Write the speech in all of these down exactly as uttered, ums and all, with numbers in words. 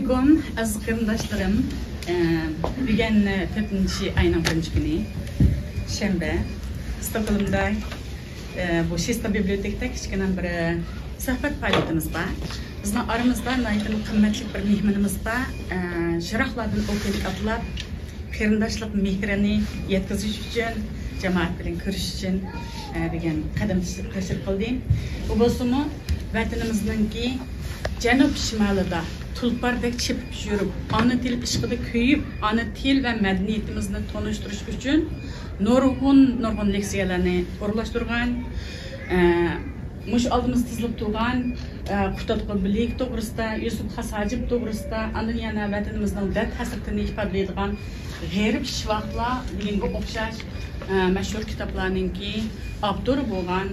ئەزىز قېرىنداشلىرىم، ئە، بۈگۈن تۆتىنچى ئاينىڭ بىرىنچى كۈنى، شەنبە. ستوكھولمدا، ئە، بۇ شىستا بىبلىيوتېكىدا كىچىككىنە بىر سۆھبەت پائالىيىتىمىز بار. بىزنىڭ ئارىمىزدا ناھايىتى قىممەتلىك بىر مېھمىنىمىز بار. ئە، يىراقلاردىن ئوكيان ئاتلاپ، قېرىنداشلىق مېھرىنى يەتكۈزۈش ئۈچۈن، جامائەت بىلەن كۆرۈشۈش ئۈچۈن، ئە، بۈگۈن قەدەم تەشرىپ قىلدى. ئۇ بولسىمۇ، ۋەتىنىمىزنىڭكى جەنۇب شىمالىدا تۇلپاردەك چېپىپ يۈرۈپ، ئانا تىل ئىشقىدا كۆيۈپ، ئانا تىل ۋە مەدەنىيىتىمىزنى تونۇشتۇرۇش ئۈچۈن نۇرغۇن، نۇرغۇن لېكسىيەلەرنى ئورۇنلاشتۇرغان، ئە، مۇشۇ ئالدىمىزدا تىزىلىپ تۇرغان، ئە، قۇتادغۇ بىلىك توغرىسىدا، يۈسۈپ خاس ھاجىپ توغرىسىدا، ئاندىن يەنە ۋەتىنىمىزنىڭ دەرد-ھەسرىتىنى ئىپادىلەيدىغان غېرىب شىۋاقلار دېگەنگە ئوخشاش، ئە، مەشھۇر كىتابلارنىڭكى ئاپتورى بولغان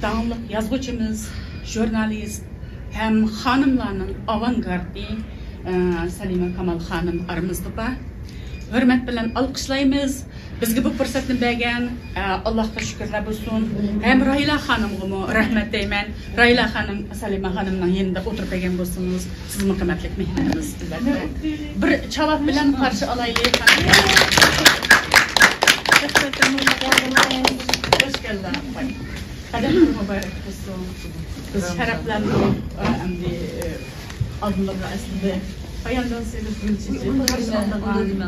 داڭلىق يازغۇچىمىز، ژۇرنالىست ھەم خانىملارنىڭ ئاۋانگارتى، ئە، سەلىمە كامال خانىم ئارىمىزدا بار. ھۆرمەت بىلەن ئالقىشلايمىز. بىزگە بۇ پۇرسەتنى بەرگەن، ئە، ئاللاھقا شۈكۈرلەر بولسۇن. ھەم راھىلە خانىمغىمۇ رەھمەت دەيمەن. راھىلە خانىم، سەلىمە خانىمنىڭ يېنىدا ئولتۇرۇپ بەرگەن بولسىڭىز، سىزمۇ قىممەتلىك مېھمىنىمىز، ئەلۋەتتە. بىر چاۋاك بىلەن قارشى ئالايلى. خۇش كەلدىڭ. قەدەملىرى مۇبارەك بولسۇن. بىز شەرەپلەندۇق، ئەمدى، ئالدىنلارغا ئەسلىدە باياندىن سېلىپ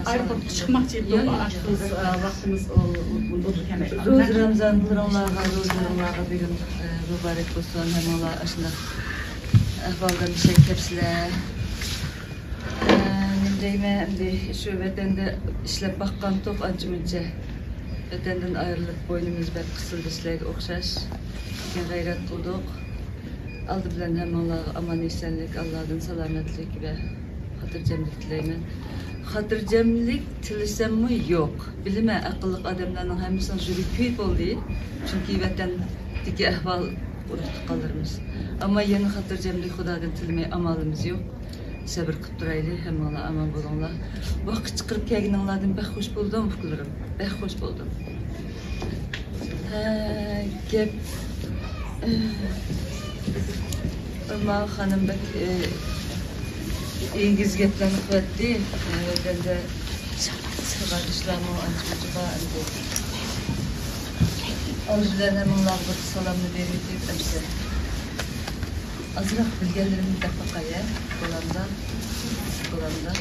ئايروپورتقا چىقماقچى ئىدۇق، ئاشۇ ۋاقتىمىز ئۇ، ئۇ، ئۇ، ئۇ، كەمەي قالدى. روزى رامزانلىرىڭلارغا، روزىلىرىڭلارغا بۈگۈن، ئە، مۇبارەك بولسۇن. ھەممىڭلار ئاشۇنداق ئەھۋالدا مۇشەگە كەپسىلەر. ئە، نېمە دەيمەن، ئەمدى شۇ ۋەتەندە ئىشلەپ باققانتۇق ئانچە مۇنچە. ۋەتەندىن ئايرىلىپ، بوينىمىز بەك قىسىلدى سىلەرگە ئوخشاش. لېكىن غەيرەت قىلدۇق. ئالدى بىلەن ھەممىڭلارغا ئامان-ئېسەنلىك، ئاللادىن سالامەتلىك ۋە خاتىرجەملىك تىلەيمەن. خاتىرجەملىك تىلىسەممۇ يوق. بىلىمەن، ئەقىللىق ئادەملەرنىڭ ھەممىسىنىڭ يۈرىكى كۈي بولدى. چۈنكى ۋەتەندىكى ئەھۋال ئۇنتۇپ قالدۇرىمىز. ئەمما يەنە خاتىرجەملىك خۇدادىن تىلىمەي ئامالىمىز يوق. سەۋر قىلىپ تۇرايلى، ھەممىڭلار ئامان بولۇڭلار. ۋاقىت چىقىرىپ كەلگىنىڭلاردىن بەك خوش بولدۇم، ئۇكىلىرىم. بەك خوش بولدۇم. ھە، گەپ. ئەمما خانىم بەك، ئى، ئېگىز گەپلەرنى قىلىۋەتتى. ئى، ۋەتەندە قىلغان ئىشلارمۇ ئانچە-مۇنچە بار ئەمدى. ئالدى بىلەن ھەممىڭلارغا بىر سالامنى بېرىۋېتىپ ئەمدى. ئازراق بىلگەنلىرىمنى دەپ باقاي، ھە؟ بولامدا؟ بولامدا؟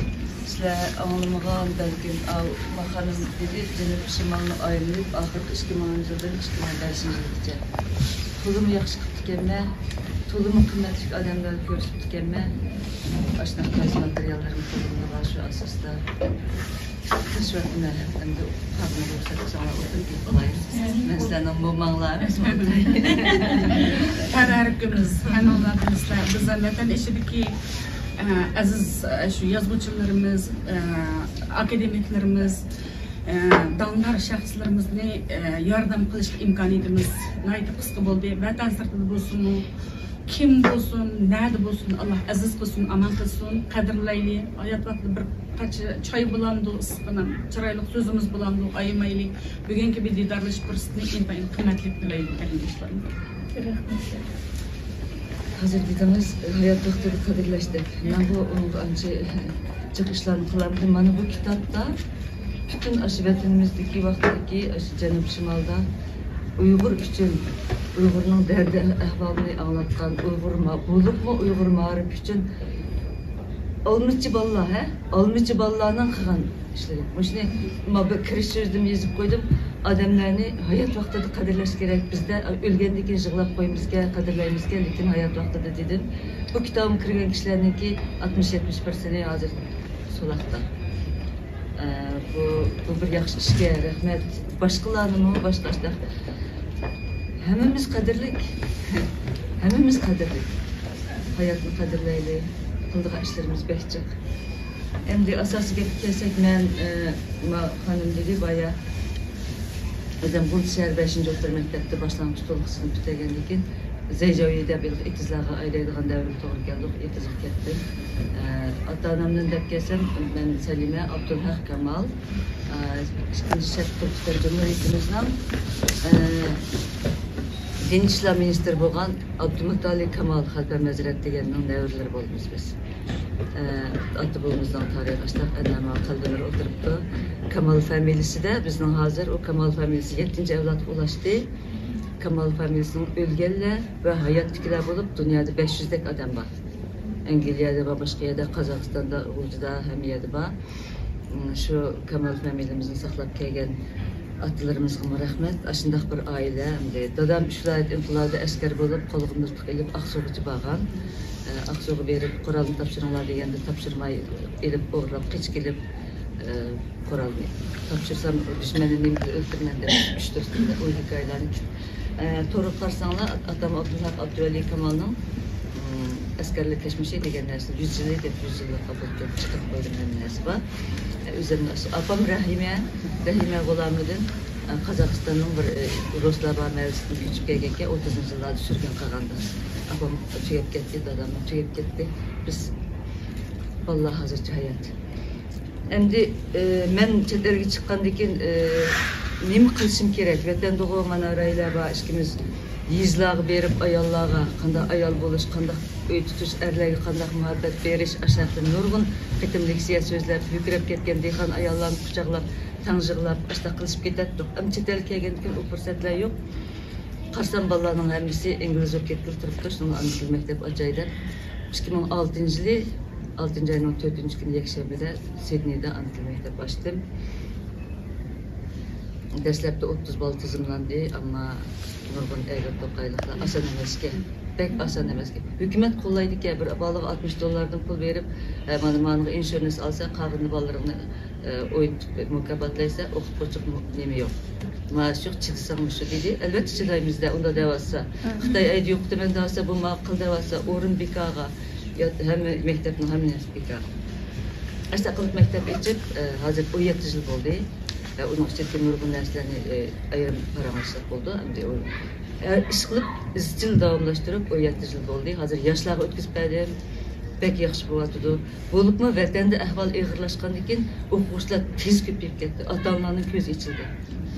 سىلەر ئاڭلىمىغان بەلكىم، ئاۋۇ ماخانىم دېدى، جەنۇب شىمالنى ئايلىنىپ، ئاخىرقى ئىككى مىڭىنچى يىلدىن ئىككى مىڭ بەشىنچى يىلغىچە. تولىمۇ ياخشى قىپتىكەنمەن، تولىمۇ قىممەتلىك ئادەملەرنى كۆرسىتىپتىكەنمەن. ئاشۇنداق بەزى ماتېرىياللىرىم قولۇمدا بار، شۇ ئاساستا. شۇ ۋاقىتتا مەن ئەمدى قاغىنى رۇخسەت قىلساڭلار ئولتۇرۇپ گەپ قىلاي. مەن سىلەرنىڭ موماڭلار ئەمەسمۇ. تەبەررۈكىمىز، ھەممىڭلار بىلىسىلەر، بىز ۋەتەن ئىچىدىكى، ئە، ئەزىز، ئە، شۇ يازغۇچىلىرىمىز، ئە، ئاكادېمىكلىرىمىز، ئە، داڭدار شەخسلىرىمىزنى، ئە، ياردەم قىلىش ئىمكانىيىتىمىز ناھايىتى قىسقا بولدى. ۋەتەن سىرتىدا بولسىمۇ، كىم بولسۇن، نەدە بولسۇن، ئاللا ئەزىز قىلسۇن، ئامان قىلسۇن، قەدىرلەيلى. ھايات ۋاقتىدا بىر قاچا چاي بولامدۇ، ئىسسىقىنىڭ چىرايلىق سۆزىمىز بولامدۇ، ئايىمايلى. بۈگۈنكى بۇ دىدارلىشىش پۇرسىتىنى ئىنتايىن قىممەتلىك بىلەيلى، قېرىنداشلىرىم. رەھمەت. ھازىر دېدىڭىز، ھايات ۋاقتىدا قەدىرلەش دەپ. مەنغۇ ئۇنىڭغا ئانچە جىق ئىشلارنى قىلالمىدىم. مانا بۇ كىتابتا پۈتۈن ئاشۇ ۋەتىنىمىزدىكى ۋاقتىدىكى ئاشۇ جەنۇب شىمالدا ئۇيغۇر ئۈچۈن، ئۇيغۇرنىڭ دەردى ئەھۋالىنى ئاڭلاتقان، ئۇيغۇر ما-، بولۇپمۇ ئۇيغۇر مائارىپى ئۈچۈن ئالمىچى بالىلار، ھە؟ ئالمىچى بالىلارنىڭ قىلغان ئىشلىرى. مۇشۇنى ما بىر كىرىش سۆزىدىمۇ يېزىپ قويدۇم. ئادەملەرنى ھايات ۋاقتىدا قەدىرلەش كېرەك. بىزدە ئۆلگەندىن كېيىن يىغلاپ قويىمىزكەن، قەدىرلەيمىزكەن، لېكىن ھايات ۋاقتىدا دېدىم. بۇ كىتابىمغا كىرگەن كىشىلەرنىڭكى ئاتمىش يەتمىش پىرسەنتى ھازىر سولاقتا. ئە، بۇ، بۇ بىر ياخشى ئىشكەن، رەھمەت. باشقىلارنىمۇ، باشقا ئاشۇنداق. ھەممىمىز قەدىرلىك. ھەممىمىز قەدىرلىك. ھاياتنى قەدىرلەيلى. قىلىدىغان ئىشلىرىمىز بەك جىق. ئەمدى ئاساسىي گەپكە كەلسەك، مەن، ئە، ما-، خانىم دېدى بايا، ئادەم غۇلجا شەھەر بەشىنچى ئوتتۇرا مەكتەپتە باشلانغۇچ تولۇق سىنىپ پۈتتۈرگەندىن كېيىن، زەيجاۋيى دەپ ھېلىقى ئېتىزلارغا ئايلايدىغان دەۋرگە توغرا كەلدۇق، ئېتىزغا كەتتىم. ئە، ئاتا-ئانامدىن دەپ كەلسەم، مەن سەلىمە، ئابدۇلھەق كامال، ئە، ئىككىنچى شەرقىي تۈركىستان جۇمھۇرىيىتىمىزنىڭ، ئە، دىن ئىشلار مىنىستىرى بولغان ئابدۇمۇتتالىپ كامال خەلپەم ھەزرەت دېگەننىڭ نەۋرىلىرى بولىمىز بىز. ئاتا بوۋىمىزنىڭ تارىخى ئاشتاق ئەنەما قەلبىنۇر ئولتۇرۇپتۇ. كامال فامىلىسىدە بىزنىڭ ھازىر ئۇ كامال فامىلىسى يەتتىنچى ئەۋلادقا ئۇلاشتى. كامال فامىلىسىنىڭ ئۆلگەنلەر ۋە ھاياتتىكىلەر بولۇپ دۇنيادا بەش يۈزدەك ئادەم بار. ئەنگلىيەدە بار، باشقا يەردە، قازاقىستاندا، غۇلجىدا، ھەممە يەردە بار. شۇ كامال فامىلىمىزنى ساقلاپ كەلگەن ئاتىلىرىمىزغىمۇ رەھمەت. ئاشۇنداق بىر ئائىلە. ئەمدى دادام ئۈچ ۋىلايەت ئىنقىلابىدا ئەسكەر بولۇپ، قولىغا مىلتىق ئېلىپ ئاقسۇغىچە بارغان. ئاقسۇغا بېرىپ، قورالنى تاپشۇرۇڭلار دېگەندە تاپشۇرماي، ئېلىپ، ئورلاپ، قېچىپ كېلىپ، قورالنى تاپشۇرسام، دۈشمەننى نېمە بىلەن ئۆلتۈرىمەن دەپ، ئۈچ تۆت كۈندە ئۇ ھېكايىلەرنى، توردىن قارىساڭلار، ئاتام ئابدۇلھەق ئابدۇۋەلى كامالنىڭ ئەسكەرلىك كەچمىشى دېگەن نەرسە، يۈز يىلى دەپ، يۈز يىللىققا بولۇپ چىقىرىپ قويدۇم ھەممە نەرسە بار. ئۆزۈمنىڭ ئاپام رەھىمە، رەھىمە غۇلامىدىن، قازاقىستاننىڭ بىر، رۇسلار بار مەھەللىسىدىن كۆچۈپ كەلگەنكەن، ئوتتۇزىنچى يىللاردا سۈرگۈن قىلغاندا. ئاپام تۈگەپ كەتتى، داداممۇ تۈگەپ كەتتى. بىز بالىلار ھازىرچە ھايات. ئەمدى، ئى، مەن چەت ئەلگە چىققاندىن كېيىن، ئى، نېمە قىلىشىم كېرەك؟ ۋەتەندىغۇ مانا رايلار بار، ئىككىمىز يېزىلارغا بېرىپ، ئاياللارغا قانداق ئايال بولۇش، قانداق ئۆي تۇتۇش، ئەرلەرگە قانداق مۇھەببەت بېرىش، ئاشۇنداق نۇرغۇن قېتىم لېكسىيە سۆزلەپ، ھۆركىرەپ كەتكەن دېھقان ئاياللارنى قۇچاقلاپ، تاڭشىغلاپ، ئاشۇنداق قىلىشىپ كېتەتتۇق. ئەمما چەت ئەلگە كەلگەندىن كېيىن ئۇ پۇرسەتلەر يوق. قارىسام، بالىلارنىڭ ھەممىسى ئىنگلىز بولۇپ كەتكىلى تۇرۇپتۇ، شۇنىڭ ئانا تىل مەكتەپ ئاچاي دەپ. ئىككى مىڭ ئالتىنچى يىلى، ئالتىنچى ئاينىڭ تۆتىنچى كۈنى يەكشەنبىدە سىدنېيدا ئانا تىل مەكتەپ ئاچتىم. دەسلەپتە ئوتتۇز بالا تىزىملاندى، ئەمما نۇرغۇن ئەگرى توقايلىقلار، ئاسان ئەمەسكەن، بەك ئاسان ئەمەسكەن. ھۆكۈمەت قوللايدىكەن، بىر بالىغا ئاتمىش دوللاردىن پۇل بېرىپ، ئە، مانا، مانىغا ئىنشۇرنس ئالسا، قالغىنىنى بالىلىرىڭنى ئوينىتىپ مۇكاپاتلايسەن، ئوقۇتقۇچىغا نېمە يوق، مائاش يوق، چىدىساڭ مۇشۇ دېدى. ئەلۋەتتە چىدايمىز-دە، ئۇنداق دەۋاتسا. خىتاي ئەيدى يوقىتىمەن دەۋاتسا، بۇ ماقۇل دەۋاتسا، ئورۇن بىكارغا، يا ھەممە مەكتەپنىڭ ھەممە نەرسە بىكار. ئاشۇنداق قىلىپ مەكتەپ ئېچىپ، ئە، ھازىر ئون يەتتە يىل بولدى. ئە، ئۇنىڭ ئىچىدىكى نۇرغۇن نەرسىلەرنى، ئە، ئايرىم پاراڭلاشساق بولىدۇ. ئەمدى ئۇ، ئە، ئىشقىلىپ ئىزچىل داۋاملاشتۇرۇپ ئون يەتتە يىل بولدى. ھازىر ياشلارغا ئۆتكۈزۈپ بەردىم. بەك ياخشى بولۇۋاتىدۇ. بولۇپمۇ ۋەتەندە ئەھۋال ئېغىرلاشقاندىن كېيىن ئوقۇغۇچىلار تېز كۆپىيىپ كەتتى. ئاتا ئانىلارنىڭ كۆزى ئېچىلدى.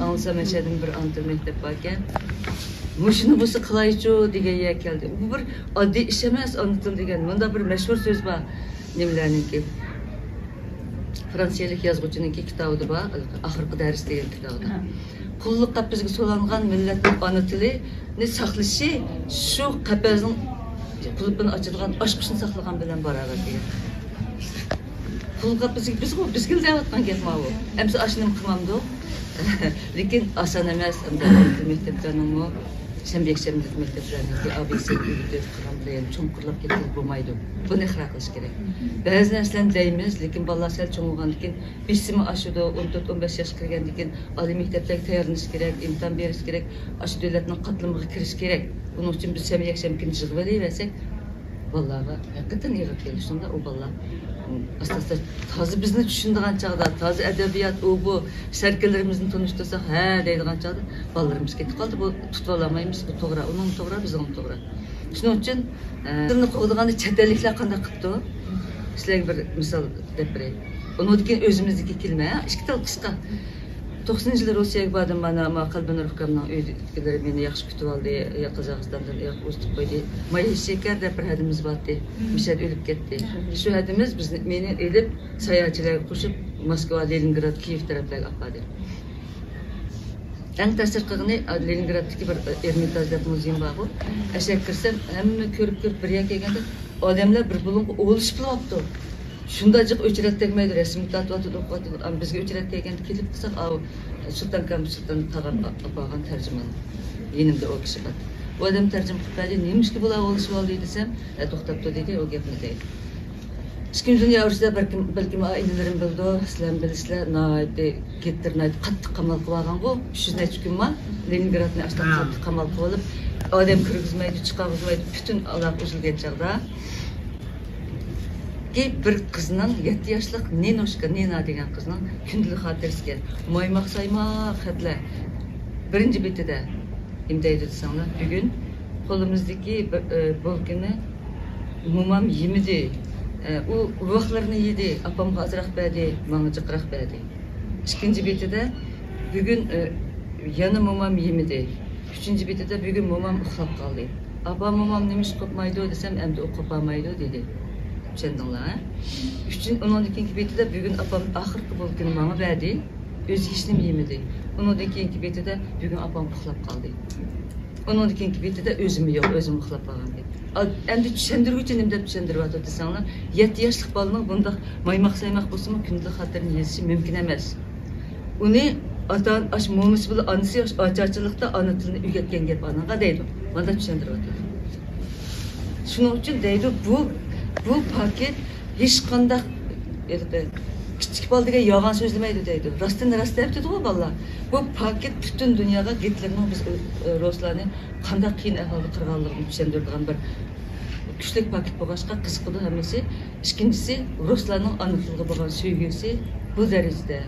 ئاڭلىسام، مەشەدىن بىر ئانا تىل مەكتەپ باركەن. مۇشۇنى بولسا قىلايچۇ دېگەن يەرگە كەلدى. بۇ بىر ئاددىي ئىش ئەمەس، ئانا تىل دېگەن. مۇندا بىر مەشھۇر سۆز بار. نېمىلەرنىڭكى؟ فرانسىيەلىك يازغۇچىنىڭكى كىتابىدا بار، ئاخىرقى دەرس دېگەن كىتابىدا. قۇللۇققا بىزگە سولانغان مىللەتنىڭ ئانا تىلىنى ساقلىشى شۇ قەپەسنىڭ قۇلۇپىنى ئاچىدىغان ئاچقۇچنى ساقلىغان بىلەن باراۋەر دېگەن. قۇللۇققا بىزگە، بىزغۇ، بىزگىلا دەۋاتقان گەپ ماۋۇ. ئەمسە ئاشۇنىمۇ قىلمامدۇق؟ لېكىن ئاسان ئەمەس، ئەمدى مەكتەپلەرنىڭمۇ، شەنبە يەكشەنبە مەكتەپلەرنىڭكى ئا بى سى ئۆگىتىپ قىلغان بىلەن چوڭقۇرلاپ كەتكىلى بولمايدۇ. بۇنى ئىقرار قىلىش كېرەك. بەزى نەرسىلەرنى دەيمىز، لېكىن بالىلار سەل چوڭ بولغاندىن كېيىن، بېسىمى ئاشىدۇ، ئون تۆت، ئون بەش ياشقا كىرگەندىن كېيىن ئالىي مەكتەپلەرگە تەييارلىنىش كېرەك، ئىمتىھان بېرىش كېرەك، ئاشۇ دۆلەتنىڭ قاتلىمىغا كىرىش كېرەك. ئۇنىڭ ئۈچۈن بىز شەنبە يەكشەنبە كۈنى يىغىۋېلىۋەرسەك، بالىلارغا ھەقىقەتەن ئېغىر كېلىدۇ. شۇندا ئۇ بالىلار، ئاستا-ئاستا تازا بىزنى چۈشىنىدىغان چاغدا، تازا ئەدەبىيات، ئۇ بۇ سەركىلىرىمىزنى تونۇشتۇرساق، ھە دەيدىغان چاغدا بالىلىرىمىز كېتىپ قالدى. بۇ تۇتۇۋالالمايمىز، بۇ توغرا، ئۇنىڭمۇ توغرا، بىزنىڭمۇ توغرا. شۇنىڭ ئۈچۈن، ئە، تىلنى قوغدىغاندا چەت ئەللىكلەر قانداق قىپتۇ؟ سىلەرگە بىر مىسال دەپ بېرەي. ئۇنىڭدىن كېيىن ئۆزىمىزدىكى كېلىمە، ئىككى تال قىسقا. توقسىنىنچى يىلى روسىيەگە باردىم، مانا، ما قەلبىنۇر ئۇكامنىڭ ئۆيدىكىلىرى مېنى ياخشى كۈتۈۋالدى. يا قازاقىستاندىن ئاياق ئۇزىتىپ قويدى. مايا شېكەر دەپ بىر ھەدىمىز بارتى. مم. مۇشۇ ھەدە ئۆلۈپ كەتتى. مم. شۇ ھەدىمىز بىزنى، مېنى ئېلىپ ساياھەتچىلەرگە قوشۇپ، موسكۋا، لېنىنگراد، كىيېف تەرەپلەرگە ئاپاردى. ئەڭ تەسىر قىلغىنى، لېنىنگرادتىكى بىر ئېرمىتاژ دەپ مۇزېيىم بارغۇ. ئەشەگە كىرسەم، ھەممە كۆرۈپ-كۆرۈپ بىر يەرگە كەلگەندە، ئادەملەر بىر بۇلۇڭغا ئولىشىپ بولۇۋاپتۇ. شۇنداق جىق ئۆچرەت تەگمەيدۇ، رەسىمگە تارتىۋاتىدۇ، ئوقۇۋاتىدۇ. ئەمما بىزگە ئۆچرەت كەلگەندە كېلىپ قىلساق، ئاۋۇ سۇلتان كامىل سۇلتان تاغام ئاپارغان تەرجىمان. يېنىمدا ئۇ كىشى بار. ئۇ ئادەم تەرجىمە قىلىپ بەردى، نېمىشقا بۇلار ئولىشىۋالدى دېسەم، ئە، توختاپ تۇر دېدى، ئۇ گەپنى دەيدۇ. ئىككىنچى دۇنيا ئۇرۇشىدا بەلكىم، بەلكىم ئائىلىلىرىم بىلىدۇ، سىلەرمۇ بىلىسىلەر، ناھايىتى گىتلېر ناھايىتى قاتتىق قامال قىلىۋالغانغۇ، ئۈچ يۈز نەچچە كۈن ما، لېنىنگرادنى ئاشۇنداق ھە. قاتتىق قامال قىلىۋېلىپ، ئادەم كىرگۈزمەيدۇ، چىقارغۇزمايدۇ، پۈتۈن ئالاقە ئۈزۈلگەن چاغدا. كى بىر قىزنىڭ، يەتتە ياشلىق نىنوشكا، نىنا دېگەن قىزنىڭ كۈندىلىك خاتىرىسىگە مايماق سايماق خەتلەر. بىرىنچى بېتىدە نېمە دەيدۇ دېسەڭلار، بۈگۈن قولىمىزدىكى بىر، ئە، بولكىنى مومام يېمىدى. ئە، ئۇ ئۇۋاقلىرىنى يېدى، ئاپامغا ئازراق بەردى، ماڭا جىقراق بەردى. ئىككىنچى بېتىدە بۈگۈن، ئە، يەنە مومام يېمىدى. ئۈچىنچى بېتىدە بۈگۈن مومام ئۇخلاپ قالدى. ئاپام مومام نېمىشقا قوپمايدۇ دېسەم، ئەمدى ئۇ قوپالمايدۇ دېدى. چۈشەندىڭلار، ھە؟ ئۈچىنچى، ئۇنىڭدىن كېيىنكى بېتىدە بۈگۈن ئاپام ئاخىرقى بولكىنى ماڭا بەردى. ئۆزى ھېچنېمە يېمىدى. ئۇنىڭدىن كېيىنكى بېتىدە بۈگۈن ئاپام ئۇخلاپ قالدى. ئۇنىڭدىن كېيىنكى بېتىدە ئۆزۈم يوق، ئۆزۈم ئۇخلاپ قالغان گەپ. ئا، ئەمدى چۈشەندۈرگۈچى نېمە دەپ چۈشەندۈرۈۋاتىدۇ دېسەڭلار، يەتتە ياشلىق بالىنىڭ بۇنداق مايماق-سايماق بولسىمۇ كۈندىلىك خاتىرىنى يېزىشى مۇمكىن ئەمەس. ئۇنى ئاتا، ئاشۇ مومىسى بىلەن ئانىسى ئاشۇ ئاچارچىلىقتا ئانا تىلىنى ئۆگەتكەن گەپ ئانىغا دەيدۇ. مانا چۈشەندۈرۈۋاتىدۇ. شۇنىڭ ئۈچۈن دەيدۇ، بۇ، بۇ پاكىت ھېچقانداق، ھېلىقى، كىچىك بالا دېگەن يالغان سۆزلىمەيدۇ دەيدۇ. راستتىن راست دەۋېتىدىغۇ بالىلار. بۇ پاكىت پۈتۈن دۇنياغا گىتلېرنىڭ بىز، ئۆ، ئۆ، رۇسلارنى قانداق قىيىن ئەھۋالدا قىرغانلىقىنى چۈشەندۈرىدىغان بىر كۈچلۈك پاكىت بولغاچقا قىزىقىدۇ ھەممىسى. ئىككىنچىسى، رۇسلارنىڭ ئانا تىلغا بولغان سۆيگۈسى بۇ دەرىجىدە.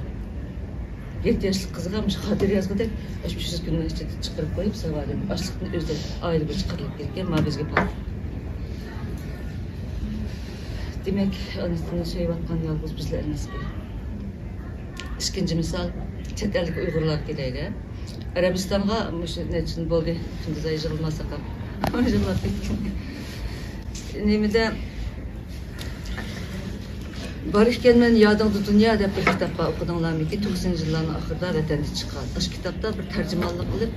يەتتە ياشلىق قىزغا مۇشۇ خاتىرە يازغۇدەك، ئاشۇ ئۈچ يۈز كۈننىڭ ئىچىدە چىقىرىپ قويۇپ، ساۋۇدىن ئاشلىقتىن ئۆزى ئائىلە بويىچە قىرىلىپ كەتكەن، ما بىزگە پات. دېمەك، ئانا تىلنى سۆيۈۋاتقان يالغۇز بىزلا ئەمەسكەن. ئىككىنچى مىسال، چەت ئەلدىكى ئۇيغۇرلارغا كېلەيلى. ئەرەبىستانغا مۇشۇ نەچچە يىل بولدى، كۈندۈز ئاي يىغلىماساق ھەم. يىغلاپ كەتكەن. نېمىدە، بار ئىكەنمەن يادىڭدا دۇنيا دەپ بىر كىتاب بار، ئوقۇدۇڭلارمىكىن؟ توقسىنىنچى يىللارنىڭ ئاخىرىدا ۋەتەندە چىققان. ئاشۇ كىتابتا بىر تەرجىمانلىق قىلىپ،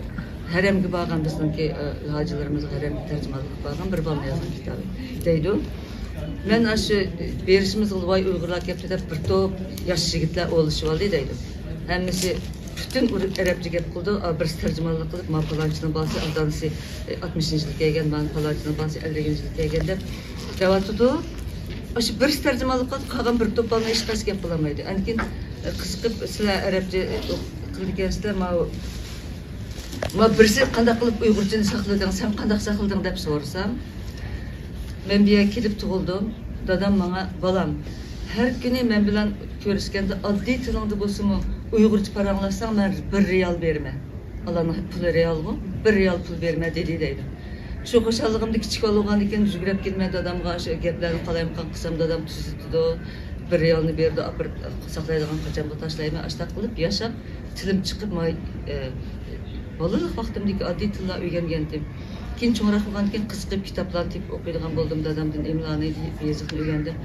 ھەرەمگە بارغان بىزنىڭكى، ئە، ھاجىلىرىمىزغا ھەرەمگە تەرجىمانلىق قىلىپ بارغان بىر بالىنىڭ يازغان كىتابى دەيدۇ. مەن ئاشۇ بېرىشىمىزغا ۋاي ئۇيغۇرلار كەپتۇ دەپ بىر توپ ياش يىگىتلەر ئولىشىۋالدى دەيدۇ. ھەممىسى پۈتۈن ئۇر-، ئەرەبچە گەپ قىلىدۇ. ئا، بىرسى تەرجىمانلىق قىلىپ، ما پالانچىنىڭ بالىسى، ئاتا-ئانىسى، ئە، ئاتمىشىنچى يىلى كەلگەن، مانا پالانچىنىڭ بالىسى ئەللىكىنچى يىلى كەلگەن دەپ دەۋاتىدۇ. ئاشۇ بىرسى تەرجىمانلىق قىلىپ، قالغان بىر توپ بالىنى ھېچقايسى گەپ قىلالمايدۇ. ئاندىن كېيىن، ئە، قىزىقىپ، سىلەر ئەرەبچە، ئە، قىلىدىكەنسىلەر، ماۋۇ، ما بىرسى قانداق قىلىپ ئۇيغۇرچىنى ساقلىدىڭ، سەن قانداق ساقلىدىڭ دەپ سورىسام، مەن بۇ يەرگە كېلىپ تۇغۇلدۇم. دادام ماڭا، بالام، ھەر كۈنى مەن بىلەن كۆرۈشكەندە ئاددىي تىلىڭدا بولسىمۇ ئۇيغۇرچە پاراڭلاشساڭ، مەن بىر رىيال بېرىمەن. ئالانىڭ پۇلى رىيالغۇ، بىر رىيال پۇل بېرىمەن دېدى دەيدۇ. شۇ خۇشاللىقىمدا كىچىك بالا بولغاندىكىن يۈگۈرۈپ كېلىمەن دادامغا، شۇ گەپلەرنى قالايمىقان قىلسام، دادام تۈزىتىدۇ. بىر رىيالنى بېرىدۇ، ئاپىرىپ ساقلايدىغان قاچانغا تاشلايمەن، ئاشتاق قىلىپ ياشاپ، تىلىم چىقىپ، ماي-، ئە، بالىلىق ۋاقتىمدىكى ئاددىي تىللار ئۆگەنگەنتىم. كېيىن چوڭراق بولغاندىكىن قىزىقىپ كىتابلارنى تېپىپ ئوقۇيدىغان بولدۇم، دادامدىن ئىملانى، يېزىقنى ئۆگەندىم.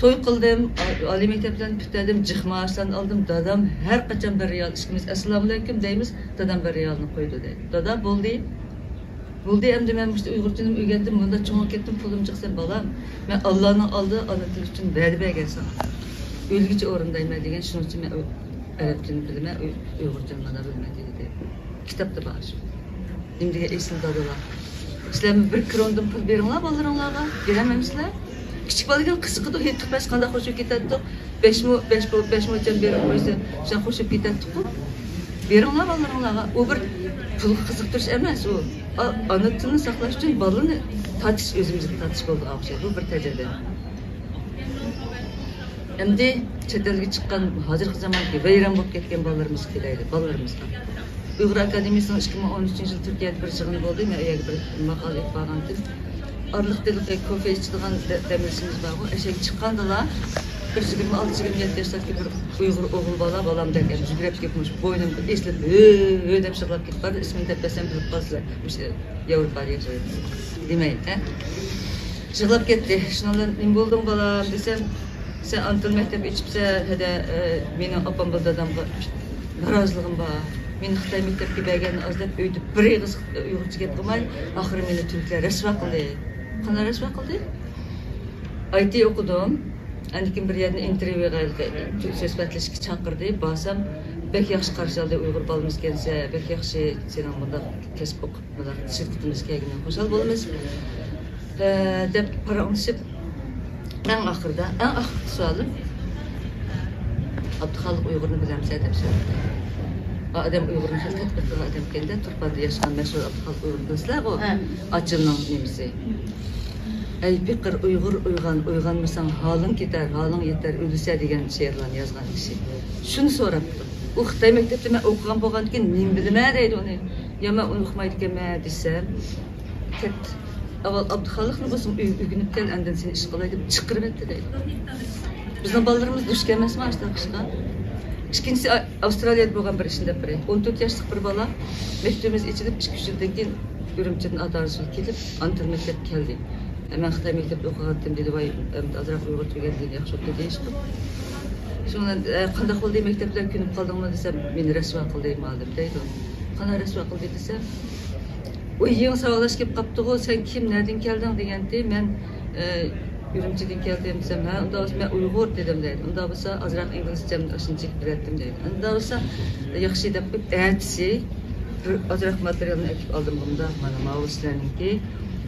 توي قىلدىم، ئا-، ئالىي مەكتەپلەرنى پۈتتۈردۈم، جىق مائاشلارنى ئالدىم. دادام ھەر قاچان بىر رىيال، ئىككىمىز ئەسسالامۇئەلەيكۇم دەيمىز، دادام بىر رىيالنى قويىدۇ دەيدۇ. دادا، بولدى، بولدى، ئەمدى مەن مۇشۇ ئۇيغۇر تىلىمنى ئۆگەندىم، مۇنداق چوڭىيىپ كەتتىم، پۇلۇم چىقسا، بالام، مەن ئاللانىڭ ئالدىدا ئانا تىل ئۈچۈن ۋەدە بەرگەن ساڭا. ئۆلگۈچە ئورۇندايمەن دېگەن، شۇنىڭ ئۈچۈن مەن ئۇ-، ئەرەب تىلىنى بىلىمەن، ئۇي-، ئۇيغۇر تىلىنى مانا بىلىمەن دېدى. كىتابتا بار شۇ. نېمە دېگەن ئېسىل دادىلار. سىلەرمۇ بىر كرونىدىن پۇل بېرىڭلار بالىلىرىڭلارغا. بېرەلمەمسىلەر؟ كىچىك بالا دېگەن قىزىقىدۇ، ھېيتقا بەش قانداق خوشۇپ كېتەتتۇق. بەش مو-، بەش پو-، بەش موچەن بېرىپ قويسا، شۇنداق خوشۇپ كېتەتتۇققۇ. بېرىڭلار بالىلىرىڭلارغا. ئۇ بىر پۇلغا قىزىقتۇرۇش ئەمەس ئۇ. ئا-، ئانا تىلنى ساقلاش ئۈچۈن بالىنى تارتىش، ئۆزىمىزگە تارتىش بولىدىغان ئوخشايدۇ. بۇ بىر تەجرىبە. ئەمدى چەت ئەلگە چىققان، ھازىرقى زاماندىكى ۋەيران بولۇپ كەتكەن بالىلىرىمىزغا كېلەيلى، بالىلىرىمىزغا. ئۇيغۇر ئاكادېمىيىسىنىڭ ئىككى مىڭ ئون ئۈچىنچى يىلى تۈركىيەدە بىر يىغىنى بولدى، مەن ئۇ يەرگە بىر ماقالە ئېلىپ بارغانتىم. ئارىلىقتا ھېلىقى كوفې ئىچىدىغان دە-، دەم ئېلىشىمىز بارغۇ، ئەشەگە چىققاندىلا بىر يىگىرمە ئالتە، يىگىرمە يەتتە ياشلاردىكى بىر ئۇيغۇر ئوغۇل بالا، بالامدەك، يۈگۈرۈپ كېلىپ، مۇشۇ بوينۇمغا ئېسىلىپ، ھۆ، ھۆ دەپ يىغلاپ كېتىپ بارىدۇ، ئىسمىنى دەپ بەرسەم بىلىپ قالىسىلەر، مۇشۇ ياۋروپادا ياشايدۇ. دېمەي، ھە؟ يىغلاپ كەتتى. شۇنىڭ بىلەن، «نېمە بولدۇڭ، بالام؟» دېسەم، «سەن ئانا تىل مەكتەپ ئېچىپسەن، ھەدە، ئە، مېنىڭ ئاپام بىلەن دادامغا نارازىلىقىم بار. مېنى خىتاي مەكتەپكە بەرگەننى ئاز دەپ، ئۆيدە بىر ئېغىز ئۇيغۇرچە گەپ قىلماي، ئاخىرى مېنى تۈركلەر رەسۋا قىلدى.» قانداق رەسۋا قىلدى؟ ئاي تى ئوقۇدۇم. ئاندىن كېيىن بىر يەردىن ئىنتېرۋيۇغا، سۆھبەتلىشىشكە چاقىردى. بارسام، «بەك ياخشى قارشى ئالدى، ئۇيغۇر بالىمىز ئىكەنسەن، بەك ياخشى، سېنىڭ بۇنداق كەسىپ ئوقۇپ، مۇنداق شىركىتىمىزگە كەلگىنىڭگە خۇشال بولىمىز.» ئە، دەپ پاراڭلىشىپ، ئەڭ ئاخىرىدا، ئەڭ ئاخىرقى سوئالىم، «ئابدۇخالىق ئۇيغۇرنى بىلەمسەن؟» دەپ سورىدى. ئۇ ئادەم ئۇيغۇرنى خېلى تەتقىق قىلغان ئادەمكەندە، تۇرپاندا ياشىغان مەشھۇر ئابدۇخالىق ئۇيغۇرنى بىلىسىلەرغۇ؟ ھە. ئاچىلنىڭ نېمىسى. «ئەي پېقىر ئۇيغۇر، ئويغان، ئويغانمىساڭ ھالىڭ كېتەر، ھالىڭ يېتەر، ئۆلىسە» دېگەن شېئىرلارنى يازغان كىشى. شۇنى سوراپتۇ. ئۇ خىتاي مەكتەپتە مەن ئوقۇغان بولغاندىكىن نېمە بىلىمەن دەيدۇ ئۇنى. يا مەن ئۇنى ئۇقمايدىكەنمەن دېسەم، كەت. ئاۋۋال ئابدۇخالىقنى بولسىمۇ ئۆي-، ئۆگىنىپ كەل، ئاندىن سېنى ئىشقا ئالاي دەپ چىقىرىۋەتتى دەيدۇ. بىزنىڭ بالىلىرىمىز دۇچ كەلمەسمۇ ئاشۇنداق ئىشقا؟ ئىككىنچىسى، ئا-، ئاۋسترالىيەدە بولغان بىر ئىشنى دەپ بېرەي. ئون تۆت ياشلىق بىر بالا، مەكتىپىمىز ئېچىلىپ ئىككى، ئۈچ يىلدىن كېيىن ئۈرۈمچىدىن ئاتا-ئانىسى بىلەن كېلىپ، ئانا تىل مەكتەپكە كەلدى. مەن خىتاي مەكتەپتە ئوقۇغانتىم دېدى، ۋاي، ئەمدى ئازراق ئۇيغۇرچە ئۆگەندىڭ، ياخشى بوپتۇ دېيىشتۇق. شۇنىڭ بىلەن، ئە، قانداق بولدى، مەكتەپلەر كۆنۈپ قالدىڭمۇ دېسەم، مېنى رەسۋا قىلدى مۇئەللىم دەيدۇ. قانداق رەسۋا قىلدى دېسەم، ئۇ يېڭى ساۋاقداش كېلىپ قاپتىغۇ، سەن كىم، نەدىن كەلدىڭ دېگەنتى، مەن، ئە، ئۈرۈمچىدىن كەلدىم دېسەم، ھە، ئۇنداق بولسا مەن ئۇيغۇر دېدىم دەيدۇ. ئۇنداق بولسا ئازراق ئىنگلىزچەمنى ئاشۇنچىلىك بىلەتتىم دەيدۇ. ئۇنداق بولسا ياخشى دەپ قويۇپ، ئەتىسى بىر ئازراق ماتېرىيالنى ئەكىپ ئالدىم، مۇندا، مانا، ماۋۇ سىلەرنىڭكى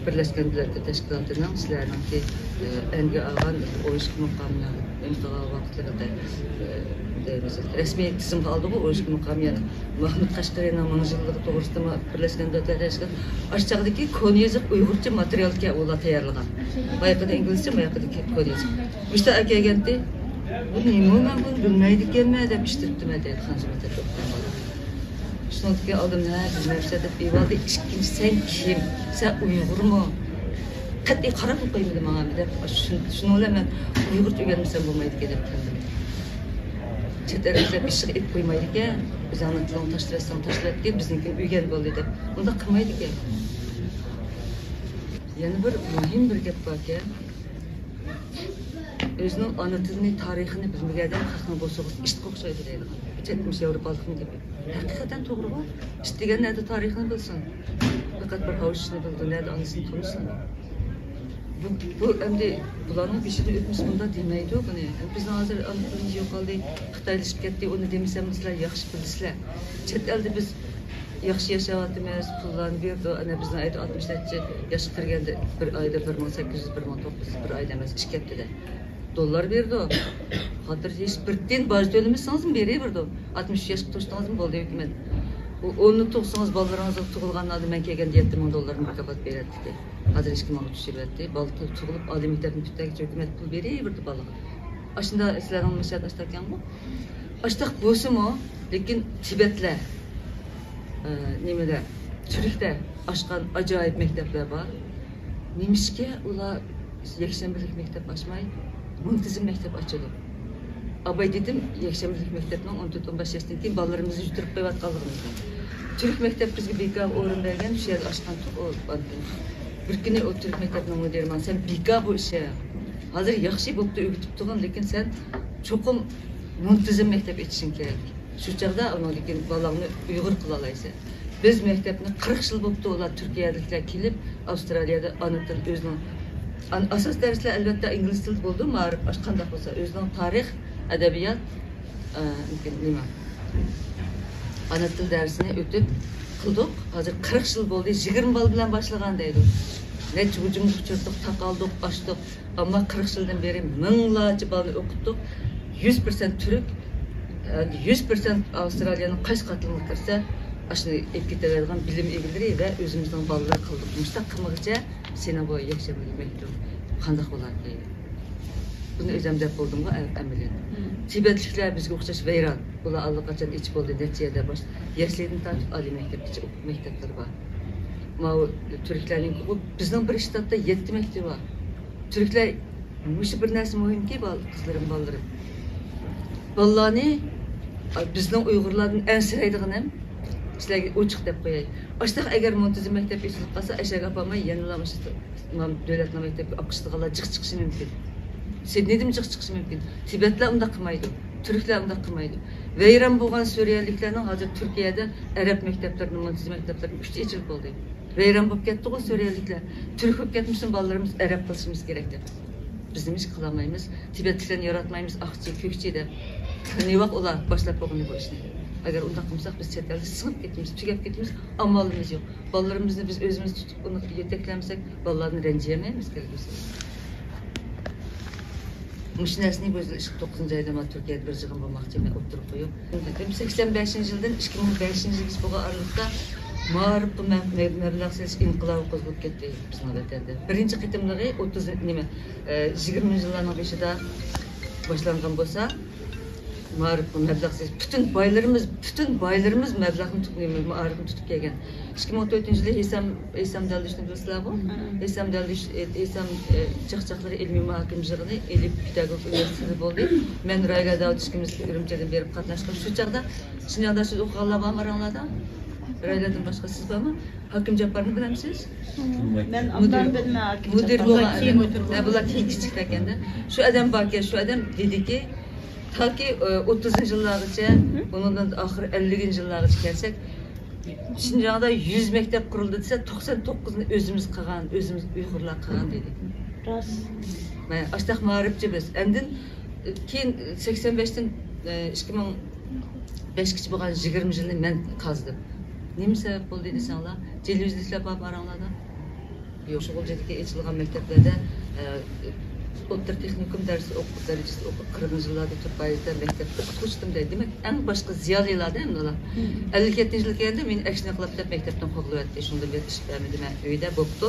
بىرلەشكەن دۆلەتلەر تەشكىلاتىنىڭ سىلەرنىڭكى، ئە، ئەنگە ئالغان ئون ئىككى مۇقامنىڭ ئىمتىھان ۋاقىتلىرىدا، ئە، دەيمىز، رەسمىي تىزىمغا ئالدىغۇ ئون ئىككى مۇقام، يەنە مەھمۇد قەشقەرىنىڭ مىڭ يىللىقى توغرىسىدىمۇ بىرلەشكەن دۆلەتلەر تەشكىلاتى ئاشۇ چاغدىكى كونا يېزىق ئۇيغۇرچە ماتېرىيالكەن ئۇلار تەييارلىغان. بايىقىدا ئىنگلىزچە، بايىقىدا كونا يېزىق. مۇشۇ ئەكەلگەنتى، بۇ نېمە، مەن بۇنى بىلمەيدىكەنمەن دەپ ئىشتىرىپتىمەن دەيدۇ خەنزۇ مەكتەپتە ئوقۇغان بالا. شۇنىڭدىكى ئالدىن، ھە، بىلمەيمىز دەپ ئېلىۋالدى. ئىككىنچى، سەن كىم؟ سەن ئۇيغۇرمۇ؟ قەتئىي قاراپمۇ قويمىدى ماڭا دەپ، شۇ-، شۇنىڭ بىلەن مەن ئۇيغۇرچە ئۆگەنمىسەم بولمايدىكەن دەپ كەلدىم. چەت ئەللىكلەر بېشىغا ئېلىپ قويمايدىكەن، ئۆزۈڭنىڭ تىلىڭنى تاشلىۋەتسەڭ تاشلىۋەتكىن، بىزنىڭكىنى ئۆگەن بولدى دەپ. ئۇنداق قىلمايدىكەن. يەنە بىر مۇھىم بىر گەپ باركەن. ئۆزىنىڭ ئانا تىلىنى، تارىخىنى بىلمىگەن ئادەم خەقنىڭ بوسۇغىسىنى ئىت قوغۇشلايدۇ دەيدىغان. چەت مۇشۇ ياۋروپالىقنىڭ گېپى. ھەقىقەتەن توغرىغۇ. ئىت دېگەن نەدە تارىخىنى بىلسۇن؟ پەقەت بىر ھاۋشىشنى بىلىدۇ، نەدە ئانىسىنى تونۇسۇن؟ بۇ، بۇ ئەمدى بۇلارنىڭ بېشىدىن ئۆتمىسە بۇنداق دېمەيدۇ بۇنى. بىزنىڭ ھازىر ئانا تىلىمىز يوقالدى، خىتايلىشىپ كەتتى، ئۇنى دېمىسەم سىلەر ياخشى بىلىسىلەر. چەت ئەلدە بىز ياخشى ياشاۋاتىمىز، پۇللارنى بېرىدۇ. ئەنە بىزنىڭ ئەيدى ئاتمىش نەچچە ياشقا كىرگەندە بىر ئايدا بىر مىڭ سەككىز يۈز، بىر مىڭ توققۇز يۈز، بىر ئايدا ئەمەس، ئىككى ھەپتىدە دوللار بېرىدۇ. خاتىرجەم، ھېچ بىر تىيىن باج تۆلىمىسىڭىزمۇ بېرىۋېرىدۇ. ئاتمىش ياشقا توشتىڭىزمۇ بولدى ھۆكۈمەت. ئۇ ئوننى تۇغسىڭىز، بالىلىرىڭىزغا تۇغۇلغان ئالدى مەن كەلگەندە يەتتە مىڭ دوللار مۇكاپات بېرەتتىكەن. ھازىر ئىككى مىڭغا چۈشۈرۈۋەتتى. بالا تۇ-، تۇغۇلۇپ ئالىي مەكتەپنى پۈتتۈرگەچ ھۆكۈمەت پۇل بېرىۋېرىدۇ بالىغا. ئاشۇنداق سىلەرنىڭ مەشھەت ئاشتاكەنغۇ؟ ئاشتاق بولسىمۇ، لېكىن تىبەتلەر، ئە، نېمىدە، تۈركتە ئاچقان ئاجايىپ مەكتەپلەر بار. نېمىشقا ئۇلار يەكشەنبىلىك مەكتەپ ئاچماي، مۇنتىزىم مەكتەپ ئاچىدۇ؟ ئاباي دېدىم، يەكشەنبىلىك مەكتەپنىڭ ئون تۆت، ئون بەش ياشتىن كېيىن بالىلىرىمىزنى يۈتتۈرۈپ قويۇۋاتقانلىقىمىزنى. تۈرك مەكتەپ بىزگە بىكار ئورۇن بەرگەن، شۇ يەردە ئاچقانتۇق ئۇ. بىر كۈنى ئۇ تۈرك مەكتەپنىڭ مۇدىرى ماڭا، سەن بىكار بۇ ئىشىڭ. ھازىر ياخشى بوپتۇ، ئۆگىتىپتۇغىن، لېكىن سەن چوقۇم مۇنتىزىم مەكتەپ ئېچىشىڭ كېرەك. شۇ چاغدا ئۇنىڭدىن كېيىن بالاڭنى ئۇيغۇر قىلالايسەن. بىز مەكتەپنى قىرىق يىل بوپتۇ، ئۇلار تۈركىيەلىكلەر كېلىپ، ئاۋسترالىيەدە ئانا تىل ئۆزىنىڭ، ئان-، ئاساس دەرسلەر ئەلۋەتتە ئىنگلىز تىلىدا بولىدۇ، مائارىپ قانداق بولسا، ئۆزىنىڭ تارىخ، ئەدەبىيات، ئە، نېمە، ئانا تىل دەرسىنى ئۆتۈپ قىلدۇق. ھازىر قىرىق يىل بولدى، يىگىرمە بالا بىلەن باشلىغان دەيدۇ. نەچچە ھۇجۇمغا ئۇچرىدۇق، تاقالدۇق، ئاچتۇق. ئەمما قىرىق يىلدىن بېرى مىڭلارچە بالىنى ئوقۇتتۇق. يۈز پىرسەنت تۈرك، يۈز پىرسەنت ئاۋسترالىيەنىڭ قايسى قاتلىمىغا كىرسە، ئاشۇنى ئېلىپ كېتەلەيدىغان بىلىم ئىگىلىرى ۋە ئۆزىمىزنىڭ بالىلىرى قىلدۇق. مۇشۇنداق قىلمىغىچە سېنىڭ بۇ يەكشەنبە مەكتۇپ قانداق بولاركى؟ بۇنى ئۆزۈم دەپ بولدۇمغۇ ئە-، ئەمەلىيەتتە. تىبەتلىكلەر بىزگە ئوخشاش ۋەيران. ئۇلار ئاللىقاچان ئېچىپ بولدى، نەچچە يەردە باش-، يەسلىدىن تارتىپ ئالىي مەكتەپكىچە ئوقۇپ مەكتەپلىرى بار. ماۋۇ تۈركلەرنىڭكى، بۇ بىزنىڭ بىر شتاتتا يەتتە مەكتىپى بار. تۈركلەر مۇشۇ بىر نەرسە مۇھىمكى، بال-، قىزلىرىم، بالىلىرىم. بالىلارنى، ئا، بىزنىڭ ئۇيغۇرلاردىن ئەنسىرەيدىغىنىم، سىلەرگە ئوچۇق دەپ قوياي. ئاشتاق ئەگەر مۇنتىزىم مەكتەپ ئېچىلىپ قالسا، ئەشەگە ئاپارماي يەنىلا مۇشۇ دۆلەتنىڭ مەكتەپكە ئاپىرىشىدىغانلار جىق چىقىشى مۇمكىن. سىدنېيدىمۇ جىق چىقىشى مۇمكىن. تىبەتلەر ئۇنداق قىلمايدۇ. تۈركلەر ئۇنداق قىلمايدۇ. ۋەيران بولغان سۈرىيەلىكلەرنىڭ ھازىر تۈركىيەدە ئەرەب مەكتەپلىرىنىڭ، مۇنتىزىم مەكتەپلىرىنىڭ ئۈچى ئېچىلىپ بولدى. ۋەيران بولۇپ كەتتىغۇ سۈرىيەلىكلەر. تۈرك بولۇپ كەتمىسۇن، بالىلىرىمىز ئەرەب قىلىشىمىز كېرەك دەپ. بىز نېمە ئىش قىلالمايمىز؟ تىبەتلىكلەرنى ياراتمايمىز، ئاقچى، كۆكچى دەپ. نېۋاق ئۇلار باشلاپ بولغىنى بۇ ئىشنى. ئەگەر ئۇنداق قىلمىساق، بىز چەت ئەلدە سىڭىپ كېتىمىز، تۈگەپ كېتىمىز. ئامالىمىز يوق. بالىلىرىمىزنى بىز ئۆزىمىز تۇتۇپ، ئۇنى يېتەكلەمىسەك، بالىلارنى رەنجىيەلمەيمىز كەلگۈسىدە. مۇشۇ نەرسىنى بۇ يىل ئىككى مىڭ توققۇزىنچى ئايدا مانا تۈركىيەدە بىر يىغىن بولماقچى، مەن ئوتتۇرىغا قويۇپ. سەكسەن بەشىنچى يىلدىن ئىككى مىڭ بەشىنچى يىلغىچە بولغان ئارىلىقتا مائارىپقا مە-، مە-، مەبلەغ سېلىش ئىنقىلابى قوزغىلىپ كەتتى بىزنىڭ ۋەتەندە. بىرىنچى قېتىملىقى ئوتتۇز، نېمە، ئە، يىگىرمىنچى يىللارنىڭ بېشىدا باشلانغان بولسا، مائارىپقا مەبلەغ سېلىش، پۈتۈن بايلىرىمىز، پۈتۈن بايلىرىمىز مەبلەغنى تۇت-، نېمە، مائارىپنى تۇتۇپ كەلگەن. ئىككى مىڭ تۆتىنچى يىلى ھېسام، ھېسام دەلدۈشنى بىلىسىلەرغۇ؟ ھېسام دەلدۈش، ھېسام، ئە، چاقچاقلىرى ئىلمىي مۇھاكىمە يىغىنى ئېلىپ پېداگوگىك ئۇنىۋېرسىتېتىدا بولدى. مەن رايلا داۋۇت ئىككىمىز ئۈرۈمچىدىن بېرىپ قاتناشتۇق. شۇ چاغدا شىنجاڭدا سىز ئوقۇغانلار بارمۇ ئاراڭلاردا؟ بىرايلاردىن باشقا سىز بارمۇ؟ ھاكىم جاپپارنى بىلەمسىز؟ مەن ئۇنى بىلمەن، ھاكىم مۇدىر جاپپار. بولغان، ھە، بۇلار كېيىن كىچىكلەركەندە. شۇ ئادەم باركەن، شۇ ئادەم دېدىكى، تاكى، ئە، ئوتتۇزىنچى يىللارغىچە، ئۇنىڭدىن ئاخىر ئەللىكىنچى يىللارغىچە كەلسەك، شىنجاڭدا يۈز مەكتەپ قۇرۇلدى دېسە، توقسان توققۇزىنى ئۆزىمىز قىلغان، ئۆزىمىز ئۇيغۇرلار قىلغان دېدى. راست. مانا ئاشتاق مائارىپچى بىز. ئاندىن كېيىن سەكسەن بەشتىن، ئە، ئىككى مىڭ بەشكىچە بولغان يىگىرمە يىلنى مەن قازدىم. نېمە سەۋەب بولدى دېسەڭلار، تېلېۋىزورلار بارمۇ ئاراڭلاردا؟ يوق. شۇغۇلجىدىكى ئېچىلغان مەكتەپلەردە، ئە، ئوتتۇرا تېخنىكوم دەرس ئوقۇپ، دەرىجىسىدە ئوقۇپ، قىرىقىنچى يىللاردا تۇرۇپ بايىتە مەكتەپتە ئوقۇتقۇچىدىم دەيدۇ. دېمەك، ئەڭ باشقا زىيالىيلار-دە ئەمدىلا. ئەللىك يەتتىنچى يىلى كەلدى، مېنى ئەكشىنى قىلاپ دەپ مەكتەپتىن قوغلىۋەتتى. شۇندىن بېرى ئىش بەرمىدى، مەن ئۆيدە بوپتۇ.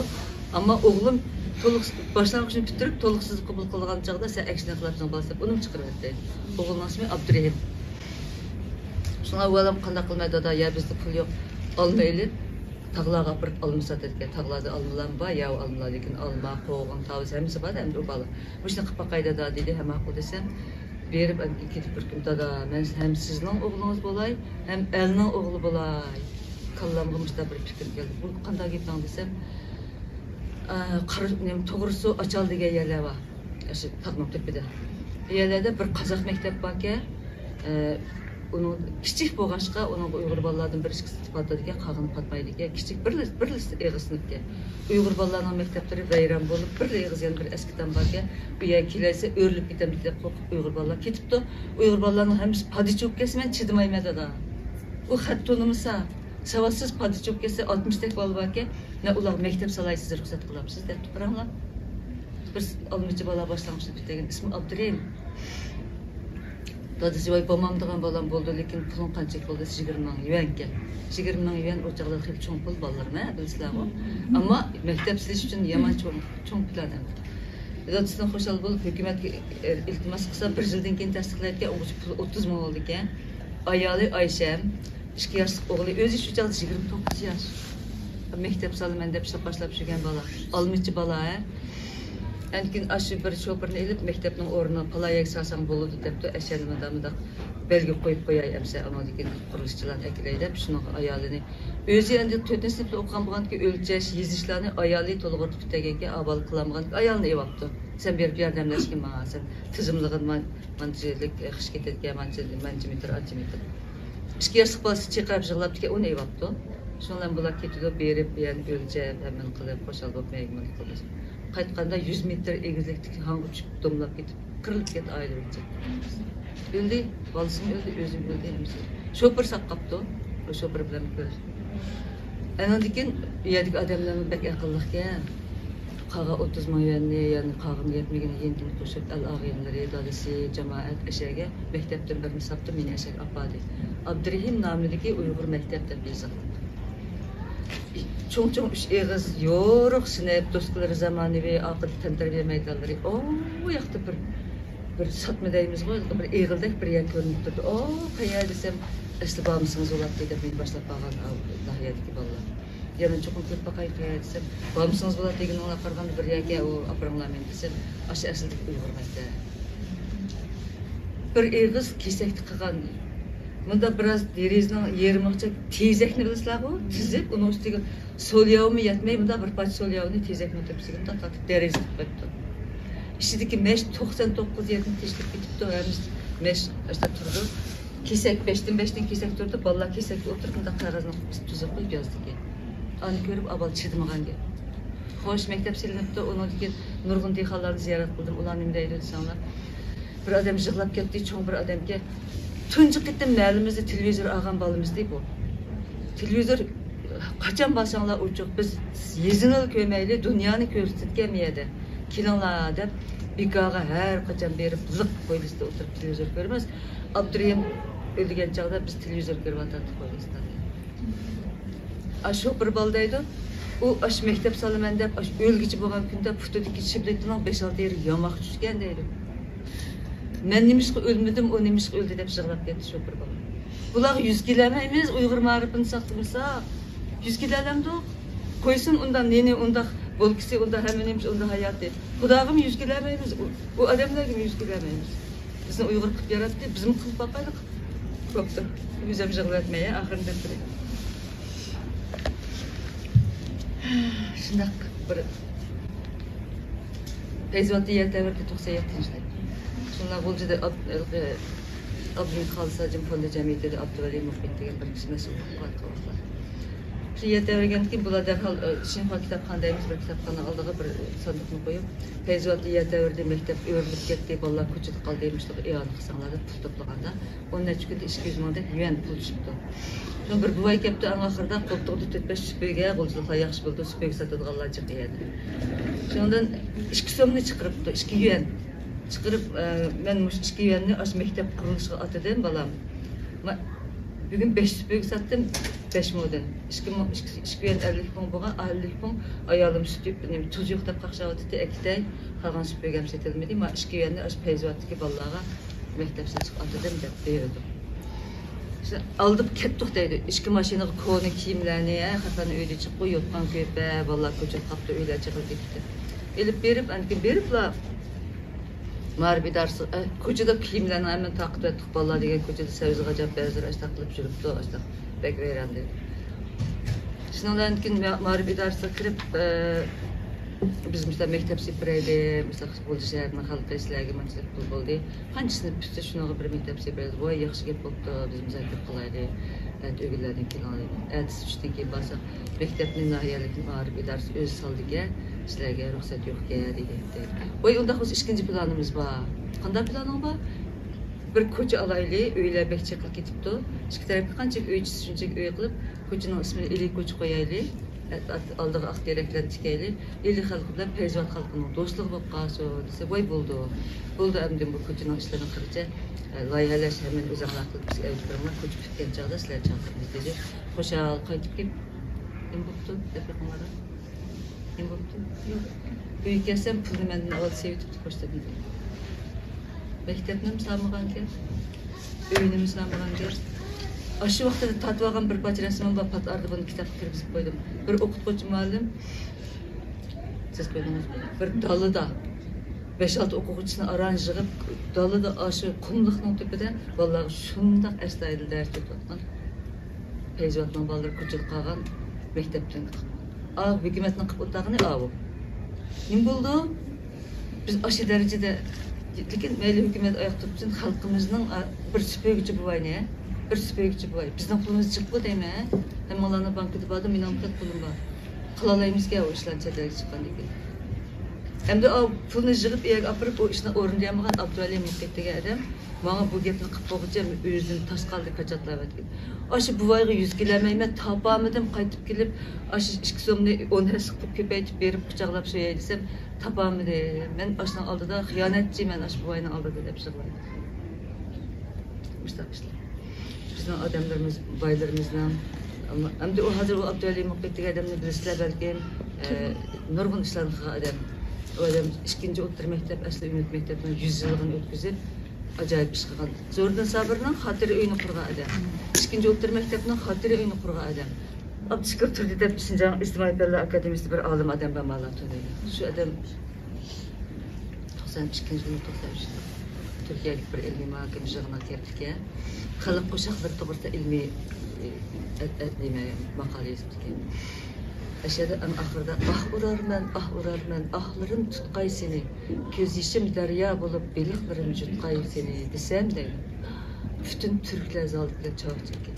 ئەمما ئوغلۇم تولۇق باشلانغۇچنى پۈتتۈرۈپ، تولۇقسىز قوبۇل قىلغان چاغدا، سەن ئەكشىنى قىلىۋەتسەڭ بولىدۇ دەپ ئۇنىمۇ چىقىرىۋەتتى. ئوغلۇمنىڭ ئىسمى ئابدۇرېھىم. شۇڭا ئۇ بالام قانداق قىلىمەن دادا، يا بىزدە پۇل يوق، ئالما ئېلىپ، تاغلارغا ئاپىرىپ ئالما ساتىدىكەن. تاغلاردا ئالمىلارمۇ بار، ياۋا ئالمىلار، لېكىن ئالما، قوغۇن، تاۋۇز ھەممىسى بار ئەمدى ئۇ بالا. مۇشۇنى قىلىپ باقاي دادا دېدى، ھە ماقۇل دېسەم، بېرىپ ئەمدى كېتىپ بىر كۈن، دادا، مەن ھەم سىزنىڭ ئوغلىڭىز بولاي، ھەم ئەلنىڭ ئوغلى بولاي. كاللامغا مۇشۇنداق بىر پىكىر كەلدى. بۇ قانداق گېپىڭ دېسەم، ئە، قارا-، نېمە، توغرىسى ئاچال دېگەن يەرلەر بار. ئاشۇ تاغنىڭ تۆپىدە. ئۇ يەرلەردە بىر قازاق مەكتەپ باركەن. ئە، ئۇنىڭ كىچىك بولغاچقا، ئۇنىڭغا ئۇيغۇر بالىلاردىن بىر ئىككىسى پاتىدىكەن، قالغىنى پاتمايدىكەن. كىچىك بىرلا، بىرلا ئېغىز سىنىپكەن. ئۇيغۇر بالىلارنىڭ مەكتەپلىرى ۋەيران بولۇپ، بىرلا ئېغىز يەنە بىر ئەسكى تام باركەن. ئۇ يەرگە كېلەلىسە ئۆرۈلۈپ كېتەمدۇ دەپ قورقۇپ، ئۇيغۇر بالىلار كېتىپتۇ. ئۇيغۇر بالىلارنىڭ ھەممىسى پادىچى بولۇپ كەتسە، مەن چىدىمايمەن دادا. ئۇ خەت تونۇمىسا، ساۋاتسىز پادىچى بولۇپ كەتسە، ئاتمىش تەك بالا باركەن، مەن ئۇلارغا مەكتەپ سالاي، سىز رۇخسەت قىلامسىز دەپتۇ. قاراڭلار. بىر ئالمىچى بالا باشلانغۇچنى پۈتتۈرگەن، ئىسمى ئابدۇرېھىم. دادىسى، ۋاي، بولمامدىغان بالام بولدى، لېكىن پۇلۇڭ قانچىلىك بولدى؟ يىگىرمە مىڭ يۈەنكەن. يىگىرمە مىڭ يۈەن ئۇ چاغلار خېلى چوڭ پۇل بالىلار، ھە، بىلىسىلەرغۇ. ئەمما مەكتەپ سېلىش ئۈچۈن يامان چوڭ، چوڭ پىلان ئەمدى. دادىسىدىن خۇشال بولۇپ، ھۆكۈمەتكە ئىلتىماس قىلسا، بىر يىلدىن كېيىن تەستىقلايدىكەن، ئۇنىڭ ئۈچۈن پۇلى ئوتتۇز مىڭ بولىدىكەن. ئايالى ئايشەم، ئىككى ياشلىق ئوغلى، ئۆزى شۇ چاغدا يىگىرمە توققۇز ياش. مەكتەپ سالىمەن دەپ ئىشقا باشلاپ يۈرگەن بالا. ئالمىچى بالا، ھە. ئاندىن كېيىن ئاشۇ بىر شوپۇرنى ئېلىپ، مەكتەپنىڭ ئورنىنى پالايەگە سالساڭ بولىدۇ دەپتۇ. ئەشەنى مۇنداق، مۇنداق بەلگە قويۇپ قوياي ئەمسە، ئانىڭدىن كېيىن قۇرۇلۇشچىلارنى ئەكېلەي دەپ، شۇنىڭغا ئايالىنى، ئۆزى ئەمدى تۆتىنچى سىنىپتا ئوقۇغان بولغاندىكىن، ئۆلچەش، يېزىشلارنى ئايالى تولۇق تۈگىتەلىگەنكەن، ئاۋۋال قىلالمىغان ئايالىنى ئېلىۋاپتۇ. سەن بېرىپ ياردەملەشكىن ماڭا، سەن تىزىملىغىن، مانا قانچىلىك خىش كېتىدىكەن، مانچە، مانچە مېتىر، ئانچە مېتىر. ئىككى ياشلىق بالىسى چىرقىراپ يىغلاپتىكەن، ئۇنى ئېلىۋاپتۇ. شۇنىڭ بىلەن بۇلار كېتىدۇ، بېرىپ، يەنە ئۆلچەپ، ھەممىنى قىلىپ، خۇشال بولۇپ، مەيگە مانا قىلىدۇ. قايتقاندا يۈز مېتىر ئېگىزلىكتىكى ھاڭغا چۈشۈپ، دومىلاپ كېتىپ، قىرىلىپ كەتتى ئائىلە بويىچە. ئۆلدى، بالىسىمۇ ئۆلدى، ئۆزىمۇ ئۆلدى، ھەممىسى. شوپۇر ساقاپتۇ، شۇ شوپۇر بىلەن كۆرۈشتۈم. ئەنىڭدىن كېيىن ئۇ يەردىكى ئادەملەرمۇ بەك ئەقىللىقكەن. قالغان ئوتتۇز مىڭ يۈەننى، يەنى قالغىنى يەتمىگىنى يېنىدىن قوشۇپ، ئەل ئاغىنىلىرى، دادىسى، جامائەت ئەشەگە مەكتەپتىن بىرنى ساپتۇ، مېنى ئەشەگە ئاپاردى. ئابدۇرېھىم نامىدىكى ئۇيغۇر مەكتەپ دەپ يېزىلغان. چوڭ-چوڭ ئۈچ ئېغىز، يورۇق سىنىپ، دوسكىلىرى زامانىۋى، ئارقىدا تەنتەربىيە مەيدانلىرى، ئۇ ياقتا بىر، بىر ساتما دەيمىزغۇ، بىر ئېغىلدەك بىر يەر كۆرۈنۈپ تۇرىدۇ. ئۇ قەيەر دېسەم، ئەسلى بارمىسىڭىز بولاتتى دەپ مېنى باشلاپ بارغان ئاۋۇ ناھىيەدىكى بالىلار. يەنە چوقۇم كۆرۈپ باقاي قەيەر دېسەم، بارمىسىڭىز بولاتتى دېگىنىڭلار قارىغاندا بىر يەرگە ئۇ ئاپىرىڭلار مېنى دېسەم، ئاشۇ ئەسلىدىكى ئۇيغۇر مەكتەپ. بىر ئېغىز كېسەكتە قىلغان. مۇندا بىراز دېرىزىنىڭ يېرىمىغىچە تېزەكنى بىلىسىلەرغۇ؟ تىزىپ، ئۇنىڭ ئۈستىگە سولياۋمۇ يەتمەي، مۇنداق بىر پارچە سولياۋنى تېزەكنىڭ تۆپىسىگە مۇنداق تارتىپ دېرىزە قىلىپ قويۇپتۇ. ئىچىدىكى مەش توقسان توققۇز يەردىن تېشىلىپ كېتىپتۇ، ھەممىسى مەش ئاشتا تۇرىدۇ. كېسەك، بەشتىن بەشتىن كېسەك تۇرىدۇ، بالىلار كېسەككە ئولتۇرۇپ، مۇنداق قەغەزنى تۈزۈپ قويۇپ يازدىكەن. ئانى كۆرۈپ، ئاۋۋال چىدىمىغان گەپ. خوش، مەكتەپ سېلىنىپتۇ، ئۇنىڭدىكى نۇرغۇن دېھقانلارنى زىيارەت قىلدىم، ئۇلار نېمە دەيدۇ دېسەڭلار. بىر ئادەم يىغلاپ كەتتى، چوڭ بىر ئادەمكەن. تۇنجى قېتىم مەھەللىمىزدە تېلېۋىزور ئالغان بالىمىز دەيدۇ بۇ. تېلېۋىزور قاچان بارساڭلار ئوچۇق، بىز يېزىنىلا كۆرمەيلى، دۇنيانى كۆرسىتىدىكەن بۇ يەردە. كېلىڭلار دەپ، بىكارغا ھەر قاچان بېرىپ، لىق ھويلىسىدا ئولتۇرۇپ تېلېۋىزور كۆرىمىز. ئابدۇرېھىم ئۆلگەن چاغدا بىز تېلېۋىزور كۆرۈۋاتاتتۇق ھويلىسىدا. ئاشۇ بىر بالا دەيدۇ، ئۇ ئاشۇ مەكتەپ سالىمەن دەپ، ئاشۇ ئۆلگۈچى بولغان كۈندە پۇتىدىكى شىبلىتىنىڭ بەش-ئالتە يېرى ياماق چۈشكەن دەيدۇ. مەن نېمىشقا ئۆلمىدىم، ئۇ نېمىشقا ئۆلدى دەپ يىغلاپ كەتتى شوپۇر بالا. بۇلارغا يۈز كېلەلمەيمىز، ئۇيغۇر مائارىپىنى ساقلىمىساق. يۈز كېلەلەمدۇق؟ قويسۇن ئۇنداق نېنى، ئۇنداق بولكىسى، ئۇنداق ھەممە نېمىسى، ئۇنداق ھاياتى. خۇداغىمۇ يۈز كېلەلمەيمىز، ئۇ، ئۇ ئادەملەرگىمۇ يۈز كېلەلمەيمىز. بىزنى ئۇيغۇر قىلىپ ياراتتى، بىزمۇ قىلىپ باقايلىق. بوپتۇ. ئۆزۈم يىغلىۋەتمەي، ئاخىرىنى دەپ بېرەي. شۇنداق بىر پەيزىۋاتتا يەر تەۋرىدى، توقسان يەتتىنچى يىلى. شۇنداق غۇلجىدا ئاب-، ھېلىقى ئابدۇمىت خالىس ھاجىم فوندى جەمئىيىتىدە ئابدۇۋەلى مۇقىم دېگەن بىر كىشى مەسئۇل بولۇپ قالغان ۋاقىتلار. شۇ يەر تەۋرىگەندىن كېيىن بۇلار دەرھال، ئى، شىنخۇا كىتابخانا دەيمىز، بىر كىتابخانا ئالدىغا بىر ساندۇقنى قويۇپ، پەيزىۋاتتا يەر تەۋرىدى، مەكتەپ ئۆرۈلۈپ كەتتى، بالىلار كوچىدا قالدى، مۇشۇنداق ئىئانە قىلساڭلار دەپ پۇل توپلىغاندا، ئون نەچچە كۈندە ئىككى يۈز مىڭدەك يۈەن پۇل چىقىپتۇ. شۇڭا بىر بوۋاي كەپتۇ، ئەڭ ئاخىرىدا قولتۇقىدا تۆت بەش سۈپۈرگە، غۇلجىلىقلار ياخشى بىلىدۇ، سۈپۈرگە ساتىدىغانلار جىق يەردە. شۇنىڭدىن ئىككى سومنى چىقىرىپتۇ، ئىككى يۈەن. چىقىرىپ، ئە، مەن مۇشۇ ئىككى يۈەننى ئاشۇ مەكتەپ قۇرۇلۇشىغا ئاتىدىم، بالام. ما-، بۈگۈن بەش سۈپۈرگە ساتتىم، بەش مودىن. ئىككى مو-، ئىككى، ئىككى يۈەن ئەللىك مىڭ بولغان، ئەللىك مىڭ ئايالىم سۈت، نېمە، تۇز يوق دەپ قاقشاۋاتىدۇ، ئەكېتەي، قالغان سۈپۈرگەم سېتىلمىدى. ما ئىككى يۈەننى ئاشۇ پەيزىۋاتتىكى بالىلارغا مەكتەپ سېتىشقا ئاتىدىم دەپ بېرىدۇ. شۇ ئالدىپ كەتتۇق دەيدۇ. ئىككى ماشىنىغا كونا كىيىملەرنى، ھە، خەقلەرنى ئۆيدە چىققۇ، يوتقان كۆپە، بالىلار كوچىدا قاپتۇ، ئۆيلەر چېقىلىپ كېتىپتۇ. ئېلىپ بېرىپ، ئاندىن كېيىن بېرىپلا مائارىپ ئىدارىسى، ئە، كوچىدا كىيىملەرنى ھەممىنى تارقىتىۋەتتۇق. بالىلار دېگەن كوچىدا سەۋزىگە جاپ بەزىلەر ئاشتاق قىلىپ يۈرۈپتۇ، ئاشتاق بەك ۋەيران دېدى. شۇنىڭ بىلەن كېيىن ما-، مائارىپ ئىدارىسىگە كىرىپ، ئە، بىز مۇشۇنداق مەكتەپ سېلىپ بېرەيلى، مۇشۇنداق غۇلجا شەھىرىنىڭ خەلقى سىلەرگە مۇنچىلىك پۇل بولدى. قانچىسىنى پۈتسە شۇنىڭغا بىر مەكتەپ سېلىپ بېرىمىز. ۋاي ياخشى گەپ بوپتۇ، بىز مۇزاكىرە قىلايلى. ئەتە ئۆگۈنلەردىن كېيىن ئالايلى. ئەتىسى چۈشتىن كېيىن بارساق، مەكتەپنى ناھىيەلىك مائارىپ ئىدارىسى ئۆزى سالىدىكەن، سىلەرگە رۇخسەت يوقكەن دېگەن. ۋاي ئۇنداق بولسا ئىككىنچى پىلانىمىز بار. قانداق پىلانىڭ بار؟ بىر كوچا ئالايلى، ئۆيلەر بەك چېقىلىپ كېتىپتۇ. ئىككى تەرەپكە قانچىلىك ئۆي چىقسا شۇنچىلىك ئۆي قىلىپ، كوچىنىڭ ئىسمىنى ئىلى كوچا قويايلى. ئالدىغا ئاق تېرەكلەرنى تىكەيلى. ئىلى خەلقى بىلەن پەيزىۋات خەلقىنىڭ دوستلۇقى بولۇپ قالسۇن دېسە، ۋاي بولىدۇ. بولىدۇ ئەمدى بۇ كوچىنىڭ ئىشلىرىنى قىلغىچە، ئە، لايىھەلەش ھەممىنى ئۆزۈڭلار قىلىپ بىزگە ئەۋەتىپ بېرىڭلار، كوچا پۈتكەن چاغدا سىلەرنى چاقىرىمىز دېدى. خۇشال قايتىپ كېلىپ، نېمە بوپتۇ دەپ بېقىڭلار. نېمە بوپتۇ؟ يوق. ئۆيگە كەلسەم پۇلنى مەندىن ئاۋۋال سېلىۋېتىپتۇ پوچتىدىن. مەكتەپنىمۇ سالمىغانكەن، ئۆينىمۇ سالمىغانكەن. ئاشۇ ۋاقىتتا تارتىۋالغان بىر پارچە رەسىمىم بار، پات ئارىدا بۇنى كىتابقا كىرگۈزۈپ قويدۇم. بىر ئوقۇتقۇچى مۇئەللىم، سىز كۆردىڭىزمۇ؟ بىر دالىدا بەش ئالتە ئوقۇغۇچىسىنى ئاران يىغىپ، دالىدا ئاشۇ قۇملۇقنىڭ تۈپىدە بالىلارغا شۇنداق ئەستايىدىل دەرس ئۆتۈۋاتقان. پەيزىۋاتنىڭ بالىلىرى كوچىدا قالغان، مەكتەپتىن ئا، ھۆكۈمەتنىڭ قىلىپ ئولتۇرغىنى ئاۋۇ. نېمە بولىدۇ؟ بىز ئاشۇ دەرىجىدە، لېكىن مەيلى ھۆكۈمەت ئاياق تۇرۇپسۇن، خەلقىمىزنىڭ، ئا، بىر سۈپۈرگۈچى بوۋاينى، بىر سۈپۈرگۈچى بوۋاي. بىزنىڭ پۇلىمىز جىققۇ دەيمەن. ھەممىڭلارنىڭ بانكىدا باردۇ، مېنىڭمۇ پۇلۇم بار. قىلالايمىزكەن ئۇ ئىشلارنى چەت ئەلگە چىققاندىن كېيىن. ئەمدى ئاۋۇ پۇلنى يىغىپ ئۇ يەرگە ئاپىرىپ، ئۇ ئىشنى ئورۇندىيالمىغان ئابدۇۋەلى مۇقىت دېگەن ئادەم ماڭا بۇ گەپنى قىلىپ بولغۇچە ئۆزىدىن تاش قالدى، كاچاتلاۋەتكەن. ئاشۇ بوۋايغا يۈز كېلەلمەيمەن، تاپالمىدىم، قايتىپ كېلىپ، ئاشۇ ئىككى سومنى ئون ھەسسە قىلىپ كۆپەيتىپ بېرىپ قۇچاقلاپ سۆيەي دېسەم، تاپالمىدىم. مەن ئاشۇنىڭ ئالدىدا خىيانەتچى، مەن ئاشۇ بوۋاينىڭ ئالدىدا دەپ يىغلايدۇ. مۇشۇنداق ئىشلار. بىزنىڭ ئادەملىرىمىز، بايلىرىمىزنىڭ، ئەمدى ئۇ ھازىر ئۇ ئابدۇۋەلى مۇقىت دېگەن ئادەمنى بىلىسىلەر بەلكىم، ئە، نۇرغۇن ئىشلارنى قىلغان ئادەم. ئۇ ئادەم ئىككىنچى ئوتتۇرا مەكتەپ، ئەسلى ئۈمىد مەكتەپنىڭ يۈز يىللىقىنى ئۆتكۈزۈپ، ئاجايىپ ئىش قىلغان. زوھىرىدىن سابىرنىڭ خاتىرە ئۆيىنى قۇرغان ئادەم. ئىككىنچى ئوتتۇرا مەكتەپنىڭ خاتىرە ئۆيىنى قۇرغان ئادەم. ئابدۇشۈكۈر تۇردى دەپ شىنجاڭ ئىجتىمائىي پەنلەر ئاكادېمىيىسىدە بىر ئالىم ئادەم بار، مالا تونۇيدۇ. شۇ ئادەم توقسان ئىككىنچى يىلى، توقسان ئۈچىنچى يىلى تۈركىيەلىك بىر ئىلمىي مۇھاكىمە ژۇرنال كەپتىكەن. خەلق قوشاقلىرى توغرىسىدا ئىلمىي، ئە، ئە، نېمە، ماقالە يېزىپتىكەن. ئەشەدە ئەڭ ئاخىرىدا، «ئاھ ئۇرارمەن، ئاھ ئۇرارمەن، ئاھلىرىم تۇتقاي سېنى، كۆز يېشىم دەريا بولۇپ، بېلىقلىرىم يۇتقاي سېنى» دېسەم دەيدۇ، پۈتۈن تۈركلەر زالدىكىلەر چاۋاك چەككەن.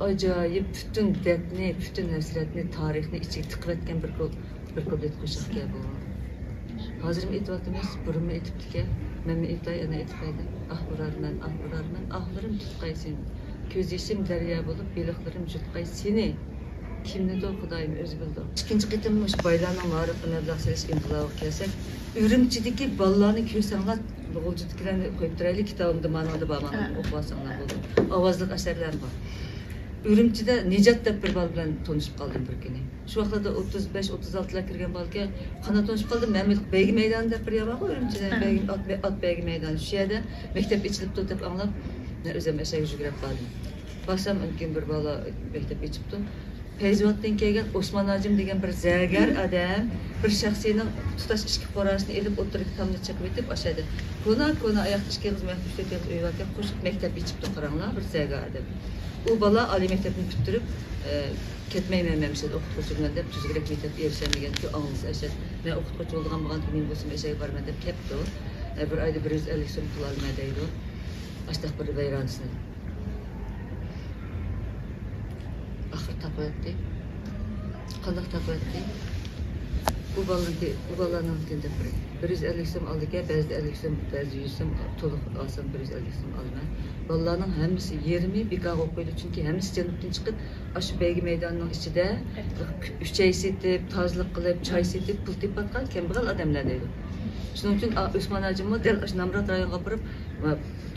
ئاجايىپ، پۈتۈن دەردنى، پۈتۈن ھەسرەتنى، تارىخنى ئىچىگە تىقىۋەتكەن بىر كۇ-، بىر كۇپلېت قوشاقكەن بۇ. ھازىرمۇ ئېيتىۋاتىمىز، بۇرۇنمۇ ئېيتىپتىكەن. مەنمۇ ئېيتاي، ئەنە ئېيتىپ بەردىم. ئاھ ئۇرارمەن، ئاھ ئۇرارمەن، ئاھلىرىم تۇتقاي سېنى. كۆز يېشىم دەريا بولۇپ، بېلىقلىرىم يۇتقاي سېنى. كىمنىدۇ، خۇدايىم ئۆزى بىلىدۇ. ئىككىنچى قېتىم مۇشۇ بايلارنىڭ مائارىپقا مەبلەغ سېلىش ئىنقىلابىغا كەلسەك، ئۈرۈمچىدىكى بالىلارنى كۆرسەڭلار، غۇلجىدىكىلەرنى قويۇپ تۇرايلى، كىتابىمدا مانىڭدا بار، مانا ئوقۇۋالساڭلار بولدى. ئاۋازلىق ئەسەرلەرمۇ بار. ئۈرۈمچىدە نىجات دەپ بىر بالا بىلەن تونۇشۇپ قالدىم بىر كۈنى. شۇ ۋاقىتلاردا ئوتتۇز بەش، ئوتتۇز ئالتىلار كىرگەن بالىكەن. قانداق تونۇشۇپ قالدىم؟ مەمەتلىق بەيگە مەيدانى دەپ بىر يەر بارغۇ ئۈرۈمچىدە، ھە. بەيگە، ئات، ئات بەيگە مەيدانى. شۇ يەردە مەكتەپ ئېچىلىپتۇ دەپ ئاڭلاپ، مەن ئۆزۈم ئەشەگە يۈگۈرۈپ باردىم. بارسام، ئاندىن كېيىن بىر بالا مەكتەپ ئېچىپتۇ. پەيزىۋاتتىن كەلگەن ئوسمان ھاجىم دېگەن بىر زەرگەر ئادەم بىر شەخسىينىڭ تۇتاش ئىككى قوراسىنى ئېلىپ، ئوتتۇرىدىكى تامنى چېقىۋېتىپ، ئاشۇ يەردە كونا، كونا ئاياقتا ئىككى ئېغىز مەكتەپ، ئۈچ تۆت ئېغىز ئۆي باركەن، قوشۇپ مەكتەپ ئېچىپتۇ، قاراڭلار، بىر زەرگەر ئادەم. ئۇ بالا ئالىي مەكتەپنى پۈتتۈرۈپ، ئە، كەتمەيمەن مەن مۇشۇ يەردە ئوقۇتقۇچىمەن دەپ، تۈزۈكرەك مەكتەپكە ئېرىشەلمىگەنكى ئاڭلىسا ئەشەد. مەن ئوقۇتقۇچى بولىدىغان بولغانتىم نېمە بولسۇن ئەشەگە بارىمەن دەپ كەپتۇ. ئە، بىر ئايدا بىر يۈز ئەللىك سوم قىلالماي دەيدۇ. ئاشتاق بىر ۋەيرانىسىنى. ئاخىر تاپىۋەتتى. قانداق تاپىۋەتتى؟ ئۇ بالىنىڭكى، ئۇ بالىنىڭكىنى دەپ بېرەي. بىر يۈز ئەللىك سوم ئالىدىكەن، بەزىدە ئەللىك سوم، بەزىدە يۈز سوم، تولۇق ئالسام بىر يۈز ئەللىك سوم ئالىمەن. بالىلارنىڭ ھەممىسى يېرىمى بىكارغا بولۇپ قويىدۇ، چۈنكى ھەممىسى جەنۇبتىن چىقىپ، ئاشۇ بەيگە مەيدانىنىڭ ئىچىدە ئۈچەي سېتىپ، تازىلىق قىلىپ، چاي سېتىپ، پۇل تېپىۋاتقان كەمبەغەل ئادەملەر دەيدۇ. شۇنىڭ ئۈچۈن ئا-، ئۆسمان ھاجىممۇ دەل ئاشۇ نامرات رايونغا ئاپىرىپ،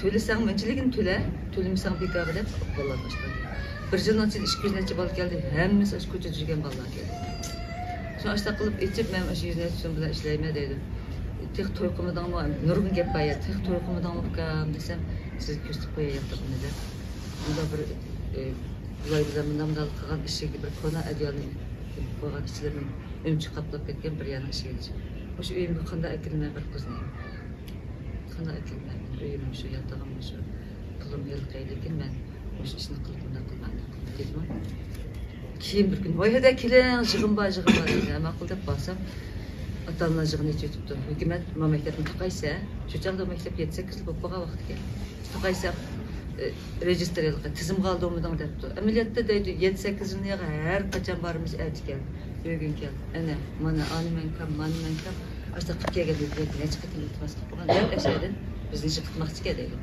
تۆلىسەڭ مۇنچىلىكىنى تۆلە، تۆلىمىسەڭ بىكارغا دەپ بالىلارنى باشلايدۇ. بىر يىلنىڭ ئىچىدە ئىككى يۈز نەچچە بالا كەلدى، ھەممىسى ئاشۇ كوچىدا يۈرگەن بالىلار كەلدى. شۇڭا ئاشۇنداق قىلىپ ئېچىپ، مەن ئاشۇ يۈز نەچچە سوم بىلەن ئىشلەيمەن دەيدۇ. تېخى توي قىلمىدىڭمۇ؟ نۇرغۇن گەپ بار يا، تېخى توي قىلمىدىڭمۇ ئۇكام دېسەم، سىزگە كۆرسىتىپ قوياي ياقلىقىمنى دەپ. مۇنداق بىر، ئە، بۇلار بىلەن مۇنداق مۇنداق قىلغان ئىشىكنى بىر كونا ئەدىيالنى قويغان ئىچلىرىنى ئۆمۈچۈك قاپلاپ كەتكەن بىر يەرنىڭ ئىشىكىگە. مۇشۇ ئۆيۈمگە قانداق ئەكىرىمەن بىر قىزنى؟ قانداق ئەكىرىمەن؟ ئۆيۈم مۇشۇ، ياتىقىم مۇشۇ، پۇلۇم ھېلىقى، لېكىن مەن مۇشۇ ئىشنى قىلىپ، مۇنداق قىلىمەن، ئۇنداق قىلىمەن دېدىم. كېيىن بىر كۈنى، ۋاي ھەدە كېلىڭ، يىغىن بار، يىغىن بار دېدى. ماقۇل دەپ بارسام، ئاتا ئانىلار يىغىنى ئېچىۋېتىپتۇ. ھۆكۈمەت ما مەكتەپنى تاقايسە، شۇ چاغدا مەكتەپ يەتتە سەككىز يىل بولۇپ قالغان ۋاقىت ئىكەن. تاقايسا، ئە، رېگىستىر ھېلىقى تىزىمغا ئالدۇرمىدىڭ دەپتۇ. ئەمەلىيەتتە دەيدۇ، يەتتە سەككىز يىلنى ياغا ھەر قاچان بارىمىز، ئەتە كەل، بۈگۈن كەل. ئەنە، مانا، ئانىمەنكام، مانىمەنكام. ئاشۇنداق قىلىپ كەلگەن ھۆكۈمەتكە نەچچە قېتىم ئىلتىماس قىلىپ بولغان. دەل ئەشەدىن بىزنى يىقىتماقچىكەن دەيدۇ.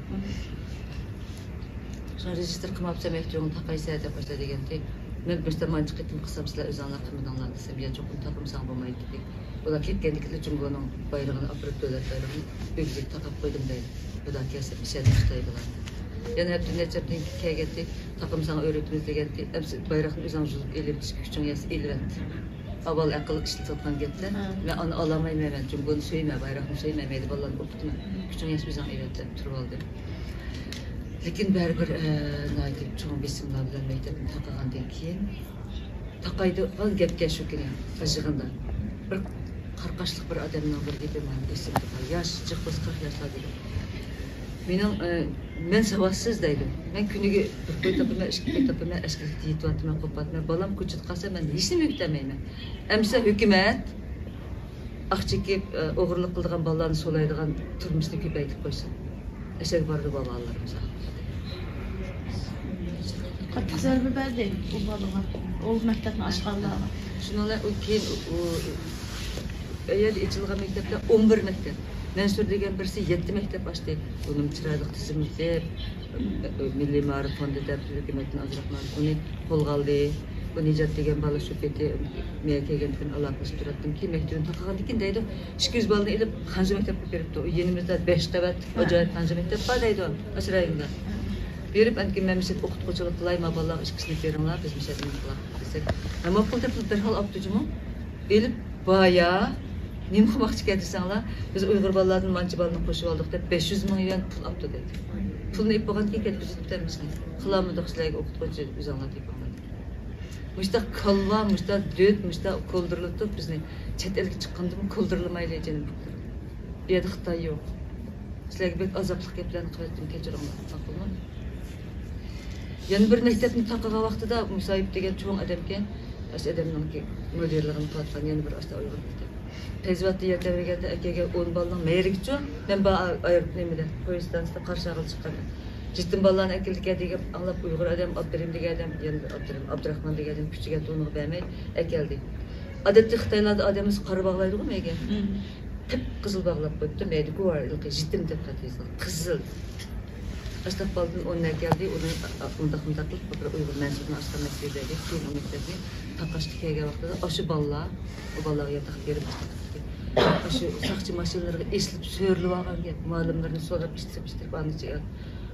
شۇڭا رېگىستىر قىلماپسەن، مەكتۇبۇڭنى تاقايسەن دەپ باشلا دېگەنتى. مەن بىر زامانچە قېتىم قىلسام، سىلەر ئۆزۈڭلار قىلمىدىڭلار دېسەم، يا چوقۇم تاقىمىساڭ بولمايدۇ دېدى. ئۇلار كەتكەندىكىنلا جۇڭگونىڭ بايرىقىنى ئاپىرىپ، دۆلەت بايرىقىنى ئۆگزىگە تاقاپ قويدۇم دەيدۇ. خۇدا كەلسە، ئىشەندۈرۈش تايبىلارنى. يەنە ھەپتە نەچچە ھەپتىدىن كېيىن كەلگەنتى، تاقىمىساڭ ئۆرۈتىمىز دېگەنتى، ئەمسە بايراقنى ئۆزۈڭ يۇلۇپ ئېلىۋېتىشكە كۈچۈڭ يەتسە ئېلىۋەت. ئاۋۋال ئەقىل ئىشلىتىۋاتقان گەپتە، ھە. مەن ئۇنى ئالالمايمەن، مەن جۇڭگونى سۆيىمەن، بايراقنى سۆيىمەن، مەيلى بالىلارنى ئوقۇتىمەن. كۈچۈڭ يەتسە ئۆزۈڭ ئېلىۋەت دەپ تۇرۇۋالدىم. لېكىن بەرىبىر، ئە، ناھايىتى چوڭ بېسىملار بىلەن مەكتەپنى تاقىغاندىن كېيىن، تاقايدىغان گەپكەن شۇ كۈنى يىغىندا بىر قارقاشلىق بىر ئادەمنىڭ بىر گېپى مانا ئېسىمدە بار. ياش، جىق بولسا قىرىق ياشلار دېگەن. مېنىڭ، ئە، مەن ساۋاتسىز دەيدۇ. مەن كۈنىگە بىر قوي تاپىمەن، ئىككى قوي تاپىمەن، ئەسكىلىك يېتىۋاتىمەن، قوپاتىمەن. بالام كوچىدا قالسا، مەن ھېچنېمە ئۆگىتەلمەيمەن. ئەمسە ھۆكۈمەت ئاق چېكىپ، ئە، ئوغرىلىق قىلىدىغان بالىلارنى سولايدىغان تۇرمۇشنى كۆپەيتىپ قويسۇن. ئەشەگە بارىدۇ بالىلىرىمىز. قاتتىق زەربە بەردى ئۇ بالىغا، ئۇ مەكتەپنى ئاچقانلارغا. شۇنىڭ بىلەن ئۇ كېيىن ئۇ، ئۇ، ئۇ يەردە ئېچىلغان مەكتەپلەر ئون بىر مەكتەپ. مەنسۇر دېگەن بىرسى يەتتە مەكتەپ ئاچتى. ئۇنىمۇ چىرايلىق تىزىملىتىپ، مىللىي مائارىپ فوندى دەپ ھۆكۈمەتتىن ئاجراتما ئۇنى قولغا ئالدى. بۇ نىجات دېگەن بالا شۇ پېتى مېيە كەلگەندىن كېيىن ئالاقىلىشىپ تۇراتتىمكى، مەكتىۋىنى تاقىغاندىن كېيىن دەيدۇ، ئىككى يۈز بالىنى ئېلىپ خەنزۇ مەكتەپكە بېرىپتۇ. ئۇ يېنىمىزدا بەش قەۋەت ئاجايىپ خەنزۇ مەكتەپ بار دەيدۇ، ئاشۇ رايوندا. بېرىپ، ئەنكى مەن مۇشۇ يەردە ئوقۇتقۇچىلىق قىلاي، ما بالىلارغا ئىككىسىنى بېرىڭلار، بىز مۇشۇ يەردە نېمە قىلاق دېسەك، ھە، ماقۇل دەپ دەرھال ئاپتۇ جۇمۇ. ئېلىپ بايا، نېمە قىلماقچىكەن دېسەڭلار، بىز ئۇيغۇر بالىلاردىن مانچە بالىنى قوشۇۋالدۇق دەپ، بەش يۈز مىڭ يۈەن پۇل ئاپتۇ دەيدۇ. پۇلنى ئېلىپ بولغاندىن كېيىن كەتكۈزۈپ كېتەلمىسىڭىز، قىلالمىدۇق، سىلەرگە ئوقۇتقۇچى ئۆزۈڭلار تېپىڭلار دېدى. مۇشتاق كالۋا، مۇشتاق دۆت، مۇشتاق كولدۇرلىتىپ بىزنى چەت ئەلگە چىققاندىمۇ كولدۇرلىمايلى جېنىم. بۇ يەردە خىتاي يوق. سىلەرگە بەك ئازابلىق گەپلەرنى قىلىۋەتتىم، كەچۈرۈڭلار، ماقۇلمۇ؟ يەنە بىر مەكتەپنى تاقىغان ۋاقتىدا مۇسايىپ دېگەن چوڭ ئادەمكەن، ئاشۇ ئادەمنىڭكى مۇدىرلىقىنى قىلىۋاتقان يەنە بىر ئاشۇنداق ئۇيغۇر مەكتەپ. پەيزىۋاتتا يەر تەۋرىگەندە ئەكەلگەن ئون بالىنىڭ مەيرىگىچۇ، مەن بار ئايروپىلان نېمىدە، پويىز ستانسىسىدا قارشى ئالغىلى چىققاندا. يېتىم بالىلارنى ئەكېلىدىكەن دېگەن ئاڭلاپ ئۇيغۇر ئادەم ئابدۇرېھىم دېگەن ئادەم، يەنە بىر ئابدۇرېھىم، ئابدۇراخمان دېگەن ئادەم كۈچىگە تونىغا بەرمەي ئەكەلدى. ئادەتتە خىتايلاردا ئادەمنى قارا باغلايدىغۇ مەيگە. قىپقىزىل باغلاپ قويۇپتۇ، مەيدە گۇۋاھلىقى يېتىم دەپ خەت يېزىلغان. قىزىل. ئاشتاق بالىدىن ئون ئەكەلدى، ئۇنى ئۇنداق مۇنداق قىلىپ بىر ئۇيغۇر مەنسۇرنى ئاشتاق مەكتەپكە بەردى. كېيىن ئۇ مەكتەپنى تاقاشقا كەلگەن ۋاقتىدا ئاشۇ بالىلار، ئۇ بالىلارغا ياتاق بېرىپ ئاشتاق قىلدى. ئاشۇ ساقچى ماشىنىلىرىغا ئېسىلىپ سۆرىلىۋالغان گەپ، مۇئەللىملىرىنى سوراپ ئىشلىتىپ ئىشلىتىپ ئانىچە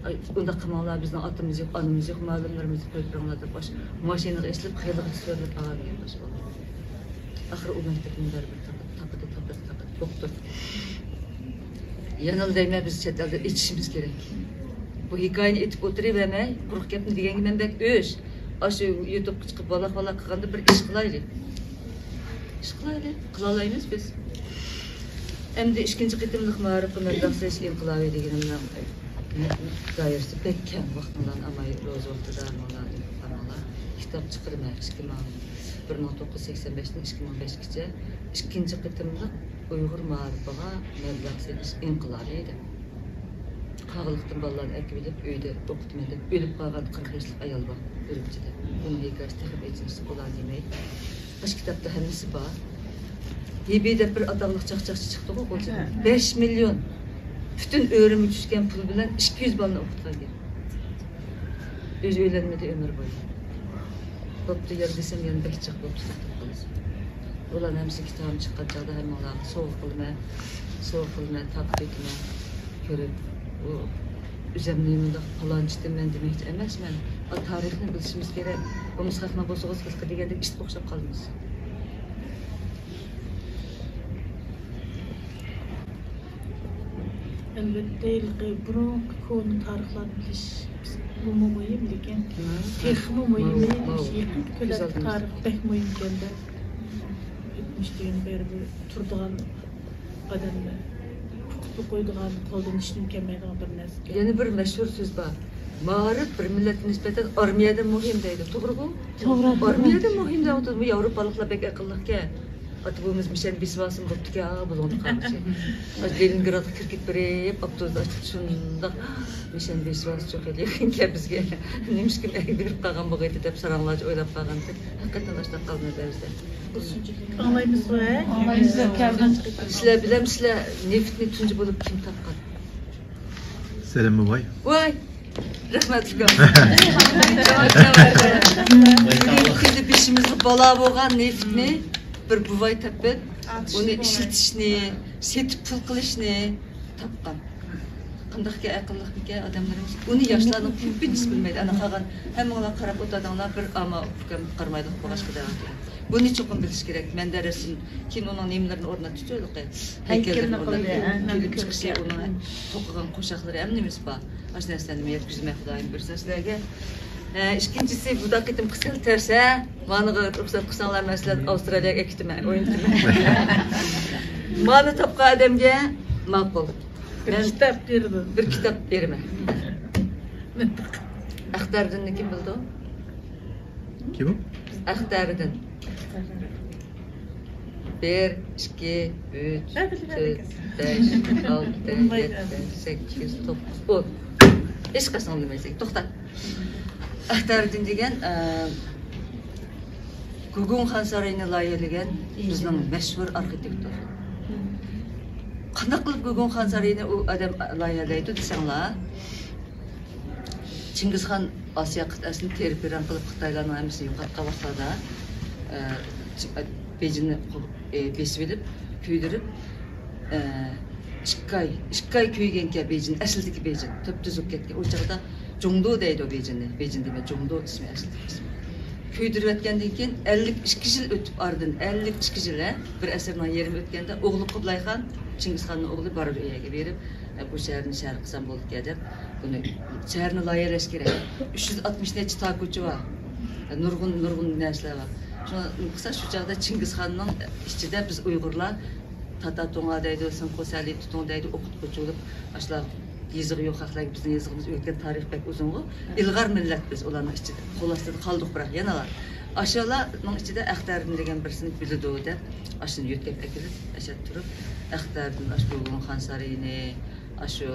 ئاي، ئۇنداق قىلماڭلار، بىزنىڭ ئاتىمىز يوق، ئانىمىز يوق، مۇئەللىملىرىمىزنى قويۇپ بېرىڭلار دەپ، ئاشۇ ماشىنىغا ئېسىلىپ خېلىغىچە سۆرىلىپ ئالغان گەپ ئاشۇ بالىلار. ئاخىرى ئۇ مەكتەپنى بەرىبىر تاپىدۇ، تاپىدۇ، تاپىدۇ، تاپىدۇ. دوختۇر. يەنىلا دەيمەن، بىز چەت ئەلدە ئېچىشىمىز كېرەك. بۇ ھېكايىنى ئېيتىپ ئولتۇرۇۋەرمەي، قۇرۇق گەپنى دېگەنگە مەن بەك ئۆچ. ئاشۇ يۇتۇبقا چىقىپ، ۋالاق-ۋالاق قىلغاندا بىر ئىش قىلايلى. ئىش قىلايلى. قىلالايمىز بىز. ئەمدى ئىككىنچى قېتىملىق مائارىپقا مەبلەغ سېلىش ئىنقىلابى دېگىنىمنىڭ دائىرىسى بەك كەڭ. ۋاقتىڭلارنى ئالماي، روزا ۋاقتىدا مانا قارىماڭلار. كىتاب چىقىرىمەن، ئىككى مىڭ، بىر مىڭ توققۇز يۈز سەكسەن بەشتىن ئىككى مىڭ بەشكىچە ئىككىنچى قېتىملىق ئۇيغۇر مائارىپىغا مەبلەغ سېلىش ئىنقىلابى دەپ. قاغىلىقتىن بالىلارنى ئەكىۋېلىپ، ئۆيدە ئوقۇتىمەن دەپ ئۆلۈپ قالغان قىرىق ياشلىق ئايال بار ئۈرۈمچىدە. ئۇنىڭ ھېكايىسى تېخىمۇ ئېچىنىشلىق، ئۇلار نېمە؟ ئاشۇ كىتابتا ھەممىسى بار. ھېبى دەپ بىر ئاتاقلىق چاقچاقچى چىقتىغۇ، قولچىدا. ھە. بەش مىليون. پۈتۈن ئۆرۈمگە چۈشكەن پۇل بىلەن ئىككى يۈز بالىنى ئوقۇتقان گەپ. ئۆزى ئۆيلەنمىدى ئۆمۈر بويى. بوپتۇ، يەر دېسەم يەنە بەك جىق بوپتۇ، توختاپ قالىسىز. بۇلارنىڭ ھەممىسى كىتابىم چىققان چاغدا ھەممىڭلارغا سوۋغا قىلىمەن، سوۋغا قىلىمەن، تاپا تۆكىمەن. كۆرۈپ، ئۇ ئۆزۈمنى مۇنداق پالانچىدىن مەن دېمەكچى ئەمەسمەن. ئا، تارىخنى بىلىشىمىز كېرەك. بولمىسا خەقنىڭ بوسۇغىسى ھېلىقى دېگەندەك ئىتقا ئوخشاپ قالىمىز. ئەلۋەتتە، ھېلىقى بۇرۇنقى كونا تارىخلارنى بىلىش بۇمۇ مۇھىم، لېكىن تېخىمۇ مۇھىمى، مۇ-، مۇ-، يېقىنقى كۈنلەردىكى تارىخ بەك مۇھىم ئىكەن-دە. ئۆتمۈش دېگەن بەرىبىر تۇرىدىغان ئادەمنى قوقۇپ قويىدىغان، قولدىن ھېچنېمە كەلمەيدىغان بىر نەرسە. يەنە بىر مەشھۇر سۆز بار. مائارىپ بىر مىللەتكە نىسبەتەن ئارمىيەدىن مۇھىم دەيدۇ. توغرىغۇ؟ توغرا. ئارمىيەدىن مۇھىم دەۋاتىدۇ. بۇ ياۋروپالىقلار بەك ئەقىللىقكەن. ئاتا بوۋىمىز مىشەن بېسىۋالسىمۇ بوپتىكەن، بۇلۇڭدا قالغۇچە. لېنىنگرادقا كىرىپ كېتىپ بېرىپ، ئاپتوبۇستا ئاچىپ شۇنداق مىشەن بېسىۋالسا چوق ئېلىغىنكەن بىزگە. نېمىشقا ئەگىپ بېرىپ قالغان بولغىيدى دەپ ساراڭلارچە ئويلاپ قالغانتىم. ھەقىقەتەن ئاشۇنداق قالدىمەن بەزىدە. ئاڭلايمىزغۇ، ھە؟ ئاڭلايمىز. سىلەر بىلەمسىلەر، نېفىتنى تۇنجى بولۇپ كىم تاپقان؟ سەلەم بوۋاي. ۋاي! رەھمەتلىك. بۈگۈنكى كۈندە بېشىمىزغا بالا بولغان نېفىتنى بىر بوۋاي تېپىپ، ئۇنى ئىشلىتىشنى، سېتىپ پۇل قىلىشنى تاپقان. قانداقكەن ئەقىللىقمىكەن ئادەملىرىمىز. ئۇنى ياشلارنىڭ كۆپىنچىسى بىلمەيدۇ. ئانا قالغان ھەممىڭلار قاراپ ئولتۇردۇڭلار، بىر ئاما ئۇكام قارىمايدىغان بولغاچقا دەۋاتىدۇ. بۇنى چوقۇم بىلىش كېرەك. مەندە رەسىم، كېيىن ئۇنىڭ نېمىلىرىنى ئورناتتۇق، ھەيكەللىرىنى ئورناتتۇق، كېلىپ چىقىشى، ئۇنىڭ توقۇغان قوشاقلىرى ھەممە نېمىسى بار. ئاشۇ نەرسىلەرنى يەتكۈزمەي خۇدايىم بۇيرۇسا سىلەرگە. ھە، ئىككىنچىسى، بۇ قېتىمقى سەل تەرسە، مانىغا رۇخسەت قىلساڭلار، مەن سىلەرنى ئاۋسترالىيەگە ئەكېتىمەن، ئوينىتىمەن. مانا تاپقان ئادەمگە ماقۇل. بىر كىتاب بېرىمەن. بىر كىتاب بېرىمەن. ئەختەردىننى كىم بىلىدۇ؟ كىم ئۇ؟ ئەختەردىن. بىر، ئىككى، ئۈچ، تۆت، بەش، ئالتە، يەتتە، سەككىز، توققۇز، ئون. ھېچقايسىڭ بىلمەيسەن. توختا. ئەختەردىن دېگەن، ئە، گۇگۇڭ خان سارىيىنى لايىھەلىگەن بىزنىڭ مەشھۇر ئارخىتېكتور. قانداق قىلىپ گۇگۇڭ خان سارىيىنى ئۇ ئادەم لايىھەلەيدۇ دېسەڭلار، چىڭگىزخان ئاسىيا قىتئەسىنى تېرە-پىرەن قىلىپ، خىتايلارنىڭ ھەممىسىنى يوقاتقان ۋاقتىدا، ئە، چ-، ئە، بېيجىڭنى قۇ-، ئە، بېسىۋېلىپ، كۆيدۈرۈپ، ئە، ئىككى ئاي، ئىككى ئاي كۆيگەنكەن بېيجىڭ، ئەسلىدىكى بېيجىڭ تۈپتۈزۈپ كەتكەن. ئۇ چاغدا جۇڭدۇ دەيدۇ بېيجىڭنى، بېيجىڭ دېمەي، جۇڭدۇ ئىسمى ئەسلىدىكى ئىسمى. كۆيدۈرۈۋەتكەندىن كېيىن، ئەللىك ئىككى يىل ئۆتۈپ ئارىدىن، ئەللىك ئىككى يىل، ھە، بىر ئەسىرنىڭ يېرىمى ئۆتكەندە، ئوغلى قۇبلايخان، چىڭگىزخاننىڭ ئوغلى بارىدۇ ئۇ يەرگە بېرىپ، ئە، بۇ شەھەرنى شەھەر قىلسام بولىدىكەن دەپ، بۇنى شەھەرنى لايىھەلەش كېرەك. ئۈچ يۈز ئاتمىش نەچچە تاكۇچى بار. نۇرغۇن، نۇرغۇن نەرسىلەر بار. شۇڭا قىلسا شۇ چاغدا چىڭگىزخاننىڭ ئىچىدە بىز ئۇيغۇرلار تاتا تۇڭا دەيدۇ، سىڭخۇ سەلى تۇتۇڭ دەيدۇ، ئوقۇتقۇچى بولۇپ، ئاشۇلار يېزىغا يوق خەقلەرگە بىزنىڭ يېزىغىمىز ئۆتكەن تارىخ بەك ئۇزۇنغۇ. ئىلغار مىللەت بىز ئۇلارنىڭ ئىچىدە. قول ئاستىدا قالدۇق، بىراق يەنىلا. ئاشۇلارنىڭ ئىچىدە ئەختەردىن دېگەن بىرسىنى بىلىدۇ دەپ، ئاشۇنى يۆتكەپ ئەكېلىپ، ئەشەدە تۇرۇپ، ئەختەردىن ئاشۇ گۇگۇڭ خان سارىيىنى، ئاشۇ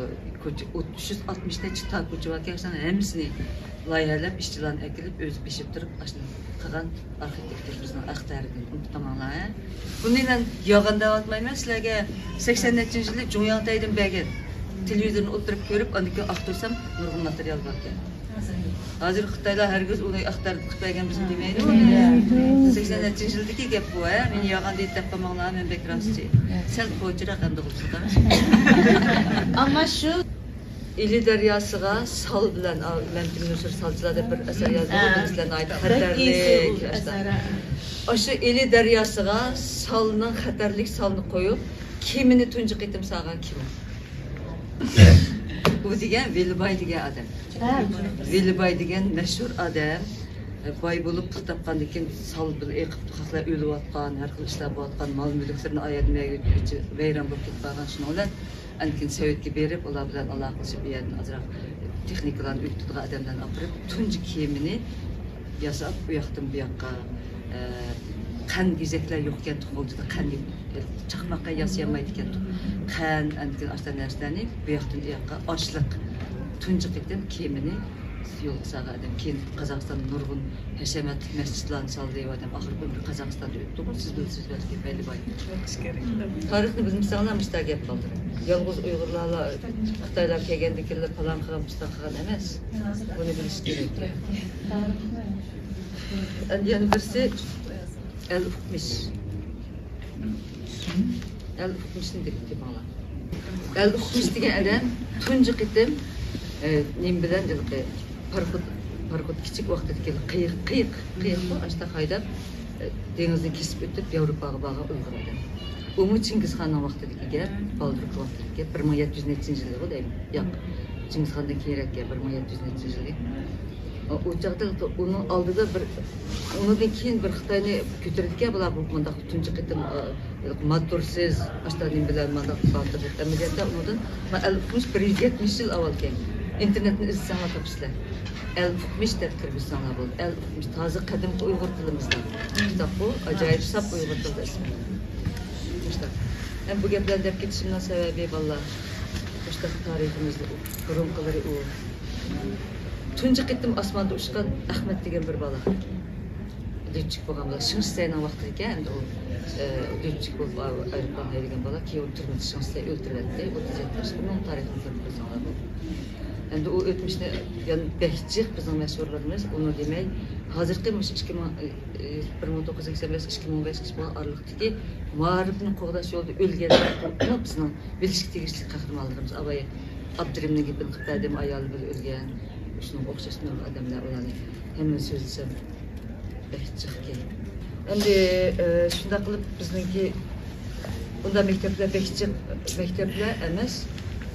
كوچا، ئۈچ يۈز ئاتمىش نەچچە تا كوچا باركەن، شۇنىڭ ھەممىسىنى لايىھەلەپ، ئىشچىلارنى ئەكېلىپ، ئۆزى بېسىپ تۇرۇپ، ئاشۇنى قىلغان ئارخىتېكتور بىزنىڭ ئەختەردىن، ئۇنتۇپ قالماڭلار، ھە؟ بۇنى مەن يالغان دەۋاتمايمەن سىلەرگە. سەكسەن نەچچىنچى يىلى جۇڭياڭتەيدىن بەرگەن. تېلېۋىزورنى ئولتۇرۇپ كۆرۈپ، ئاندىن كېيىن ئاختۇرسام، نۇرغۇن ماتېرىيال باركەن. ھازىر خىتايلار ھەرگىز ئۇنى ئەختەردىن قىلىپ بەرگەن بىزگە دېمەيدۇ. سەكسەن نەچچىنچى يىلدىكى گەپ بۇ، ھە؟ مېنى يالغان دەپ قالماڭلار، مەن بەك راستچى. سەل قوچىراق ئەمدى قىلسىڭىز. ئەمما شۇ ئىلى دەرياسىغا سال بىلەن، ئا، مەمتىمىن نۇسرەت سالچىلار دەپ بىر ئەسەر يازدى. ھە. بۇ سىلەر ناھايىتى خەتەرلىك ئەسەر. ئاشۇ ئىلى دەرياسىغا سالنىڭ، خەتەرلىك سالنى قويۇپ، كېمىنى تۇنجى قېتىم سالغان كىم؟ ئۇ دېگەن ۋېلىباي دېگەن ئادەم. ھە. ۋېلىباي دېگەن مەشھۇر ئادەم. باي بولۇپ پۇل تاپقاندىن كېيىن سال بىلەن ئېقىپ، خەقلەر ئۆلۈۋاتقان، ھەر خىل ئىشلار بولۇۋاتقان، مال-مۈلۈكلىرىنى ئايرىم ۋەيران بولۇپ كېتىپ قالغان. شۇنىڭ بىلەن ئاندىن كېيىن سوۋېتكە بېرىپ، ئۇلار بىلەن ئالاقىلىشىپ، ئۇ يەردىن ئازراق تېخنىكىلارنى ئۆگىتىدىغان ئادەملەرنى ئاپىرىپ، تۇنجى كېمىنى ياساپ، ئۇ ياقتىن بۇ ياققا، ئە، قەن گېزەكلەر يوق ئىكەن، قولىدا قەن، چاقماققا ياسىيالمايدىكەن. قەن، ئەنكىن ئاشۇنداق نەرسىلەرنى بۇ ياقتىن ئۇ ياققا ئاشلىق، تۇنجى قېتىم كېمىنى يولغا سالغان ئادەم. كېيىن قازاقىستاندا نۇرغۇن ھەشەمەتلىك مەسچىتلارنى سالدى ئۇ ئادەم. ئاخىرقى ئۆمرى قازاقىستاندا ئۆتتىغۇ، سىز بىلىسىز بەلكى، بەللى باي. تارىخنى بىلمىسەڭلار مۇشۇنداق گەپ قالدۇرۇڭ. يالغۇز ئۇيغۇرلارلا، خىتايلار كەلگەندىن كېيىنلا پالان قىلغان، پۇستاق قىلغان ئەمەس. بۇنى بىلىش كېرەك. ئەمدى يەنە بىرسى ئەل ئۇقمىش. ئەل ئۇقمىشنى دېگەن گېپىڭلار. ئەل ئۇقمىش دېگەن ئادەم تۇنجى قېتىم، ئە، نېمە بىلەن ھېلىقى پاراخوت، پاراخوت كىچىك ۋاقتىدىكى قېيىق، قېيىق، قېيىققۇ ئاشتاق ھايداپ، ئە، دېڭىزنى كېسىپ ئۆتۈپ ياۋروپاغا بارغان ئۇيغۇر ئادەم. ئۇمۇ چىڭگىزخاننىڭ ۋاقتىدىكى گەپ، بالدۇرقى ۋاقتىدىكى گەپ، بىر مىڭ يەتتە يۈز نەچچىنچى يىلى دەيمەن. ياق، چىڭگىزخاندىن كېيىنرەك گەپ، بىر مىڭ يەتتە يۈز نەچچىنچى يىلى. ئۇ چاغدا ئۇنىڭ ئالدىدا بىر، ئۇنىڭدىن كېيىن بىر خىتاينى كۆتۈرىدىكەن بۇلار، بۇ مۇنداق تۇنجى قېتىم، ئە، موتورسىز، ئاشتا نېمە بىلەن مانداق باتۇرلۇق ئەمەلىيەتتە ئۇنىڭدىن ما ئەل ئۇقمىش بىر يۈز يەتمىش يىل ئاۋۋالكەن. ئىنتېرنېتنى ئىزدىسەڭلار تاپىسىلەر. ئەل ئۇقمىش دەپ كىرگۈزسەڭلار بولدى. ئەل ئۇقمىش تازا قەدىمكى ئۇيغۇر تىلىمىزدا. شۇنداققۇ، ئاجايىپ ساپ ئۇيغۇر تىلىدا ئىسمى. شۇنداق. ھەم بۇ گەپلەرنى دەپ كېتىشىمنىڭ سەۋەبى، بالىلار، مۇشۇنداق تارىخىمىزدا ئۇ، بۇرۇنقىلىرى ئۇ. تۇنجى قېتىم ئاسماندا ئۇچقان ئەخمەت دېگەن بىر بالا. لېتچىك بولغان بالا، شېڭ شىسەينىڭ ۋاقتىدىكەن، ئەمدى ئۇ، ئە، لېتچىك بولۇپ ئا-، ئايروپىلان ھەيدىگەن بالا، كېيىن ئۇنى تۈرمىدە شېڭ شىسەي ئۆلتۈرۈۋەتتى. ئوتتۇز يەتتە ياشلىق، ئۇنىڭ تارىخىنى كۆرۈپ قويساڭلار بولدى. ئەمدى ئۇ ئۆتمۈشنى يەنە بەك جىق بىزنىڭ مەشھۇرلىرىمىز، ئۇنى دېمەي، ھازىرقى مۇشۇ ئىككى مىڭ، ئە، بىر مىڭ توققۇز يۈز سەكسەن بەش، ئىككى مىڭ بەش يىل ئارىلىقتىكى مائارىپنى قوغداش يولىدا ئۆلگەنلەر بىزنىڭ بىلىشكە تېگىشلىك قەھرىمانلىرىمىز. ئاۋاي ئابدۇرېھىمنىڭ گېپىنى قىلىپ بەردىم، ئايالى بىلەن ئۆلگەن. شۇنىڭغا ئوخشاش نۇرغۇن ئادەملەر، ئۇلارنى ھەممىنى سۆزلىسەم بەك جىقكەن. ئەمدى، ئە، شۇنداق قىلىپ بىزنىڭكى ئۇنداق مەكتەپلەر بەك جىق مەكتەپلەر ئەمەس.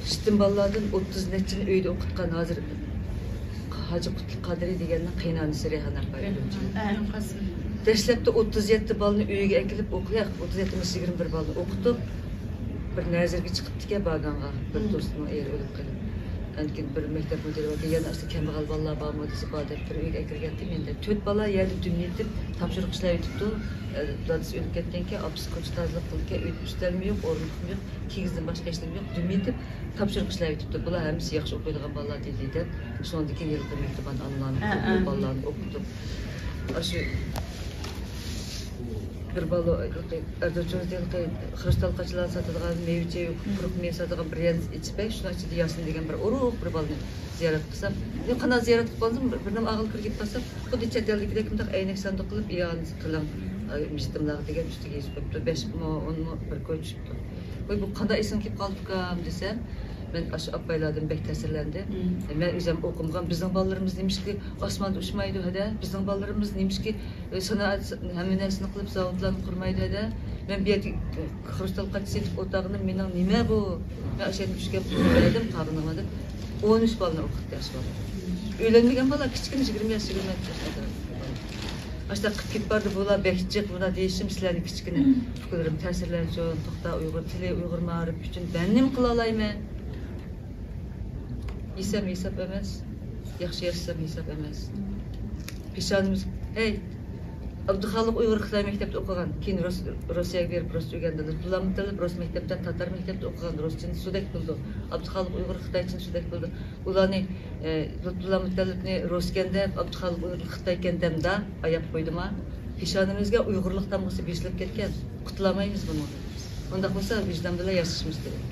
يېتىم بالىلاردىن ئوتتۇز نەچچىنى ئۆيدە ئوقۇتقان ھازىر ھاجى قۇتلۇق قادىرى دېگەننىڭ قېيىنئانىسى رەيھان ئاپا ئۈرۈمچىدە. دەسلەپتە ئوتتۇز يەتتە بالىنى ئۆيىگە ئەكېلىپ ئوقۇياق، ئوتتۇز يەتتە يىگىرمە بىر بالىنى ئوقۇتۇپ، بىر نەزىرگە چىقىپتىكەن باگانغا، بىر دوستىنىڭ ئېرى ئۆلۈپ قېلىپ. ئاندىن كېيىن بىر مەكتەپ مۇدىرى باركەن، يەنە ئاشۇ كەمبەغەل بالىلار بارمۇ دېسە، بار دەپ بىر ئۆيگە ئەكىرگەنتى مېنى. تۆت بالا يەردە دۈم يېتىپ تاپشۇرۇق ئىشلەۋېتىپتۇ. دادىسى ئۆلۈپ كەتكەنكەن، ئاپىسى كوچا تازىلىق قىلىدىكەن، ئۆي ئۈستەلمۇ يوق، ئورۇندۇقمۇ يوق، كىگىزدىن باشقا ھېچنېمە يوق، دۈم يېتىپ تاپشۇرۇق ئىشلەۋېتىپتۇ. بۇلار ھەممىسى ياخشى ئوقۇيدىغان بالىلار دېدى دەپ، شۇنىڭدىن كېيىن ھېلىقى مېھرىبان ئانىلارنى، ھە، قۇتلۇق، ھە، بالىلارنى ئوقۇتۇپ، ئاشۇ بىر بالا ھېلىقى ئەردوچىڭىز ھېلىقى خرۇستال قاچىلارنى ساتىدىغان، مېۋە-چېۋە، قۇرۇق مېۋە ساتىدىغان بىر يەرنى ئېچىپ بەر، شۇنىڭ ئىچىدە ياسىن دېگەن بىر ئورۇق بىر بالىنى زىيارەت قىلسام، مەن قانداق زىيارەت قىلىپ بالىسام، بىر، بىر نېمە ئاغىل كىرگىلى بارسام، خۇددى چەت ئەلدىكىدەك مۇنداق ئەينەك ساندۇق قىلىپ، ئىئانىسى قىلىڭ، مۇشتىملاق دېگەن ئۈستىگە يېزىپ قويۇپتۇ. بەش مو، ئون مو بىر كوي چۈشۈپتۇ. ۋاي، بۇ قانداق ئېسىڭ كېلىپ قالدىكام دېسەم، مەن ئاشۇ ئاپايلاردىن بەك تەسىرلەندىم. مەن ئۆزۈم ئوقۇمىغان، بىزنىڭ بالىلىرىمىز نېمىشقا ئاسماندا ئۇچمايدۇ ھەدە؟ بىزنىڭ بالىلىرىمىز نېمىشقا، ئە، سانائەت، ھەممە نەرسىنى قىلىپ، زاۋۇتلارنى قۇرمايدۇ ھەدە؟ مەن بۇ يەردە، ئە، خرۇستال قاچا سېتىپ ئولتۇرغىنىم مېنىڭ نېمە بۇ؟ مەن ئاشۇ يەردە ئۈچ گەپ بەردىم، قالغىنىغا دەپ. ئون ئۈچ بالىنى ئوقۇتتى ئاشۇ بالا. ئۆيلەنمىگەن بالا، كىچىككىنە، يىگىرمە ياش، يىگىرمە يەتتە ياش ئادەم. ئاشۇنداق قىلىپ كېتىپ باردى، بۇلار بەك جىق، بۇلار دېيىشىم، سىلەرنى كىچىككىنە ئۇكىلىرىم تەسىرلەنسۇن، توختا ئۇيغۇر تىلى، ئۇيغۇر مائارىپى ئۈچۈن مەن نېمە قىلالايمەن؟ يېسەم ھېساب ئەمەس، ياخشى ياشىسام ھېساب ئەمەس. پېشانىمىز، ھەي، ئابدۇخالىق ئۇيغۇر خىتاي مەكتەپتە ئوقۇغان، كېيىن روس-، روسىيەگە بېرىپ رۇسچە ئۆگەندى. لۇتپۇللا مۇتەللىپ رۇس مەكتەپتە، تاتار مەكتەپتە ئوقۇغان، رۇسچىنى سۇدەك بىلىدۇ. ئابدۇخالىق ئۇيغۇر خىتايچىنى سۇدەك بىلىدۇ. ئۇلارنى، ئە، لۇتپۇللا مۇتەللىپنى رۇسكەن دەپ، ئابدۇخالىق ئۇيغۇر خىتايكەن دەمدا ئاياپ قويدىما؟ پېشانىمىزگە ئۇيغۇرلۇق تامغىسى بېسىلىپ كەتكەن. قۇتۇلالمايمىز بۇنىڭدىن. ئۇنداق بولسا ۋىجدان بىلەن ياشىشىمىز كېرەك.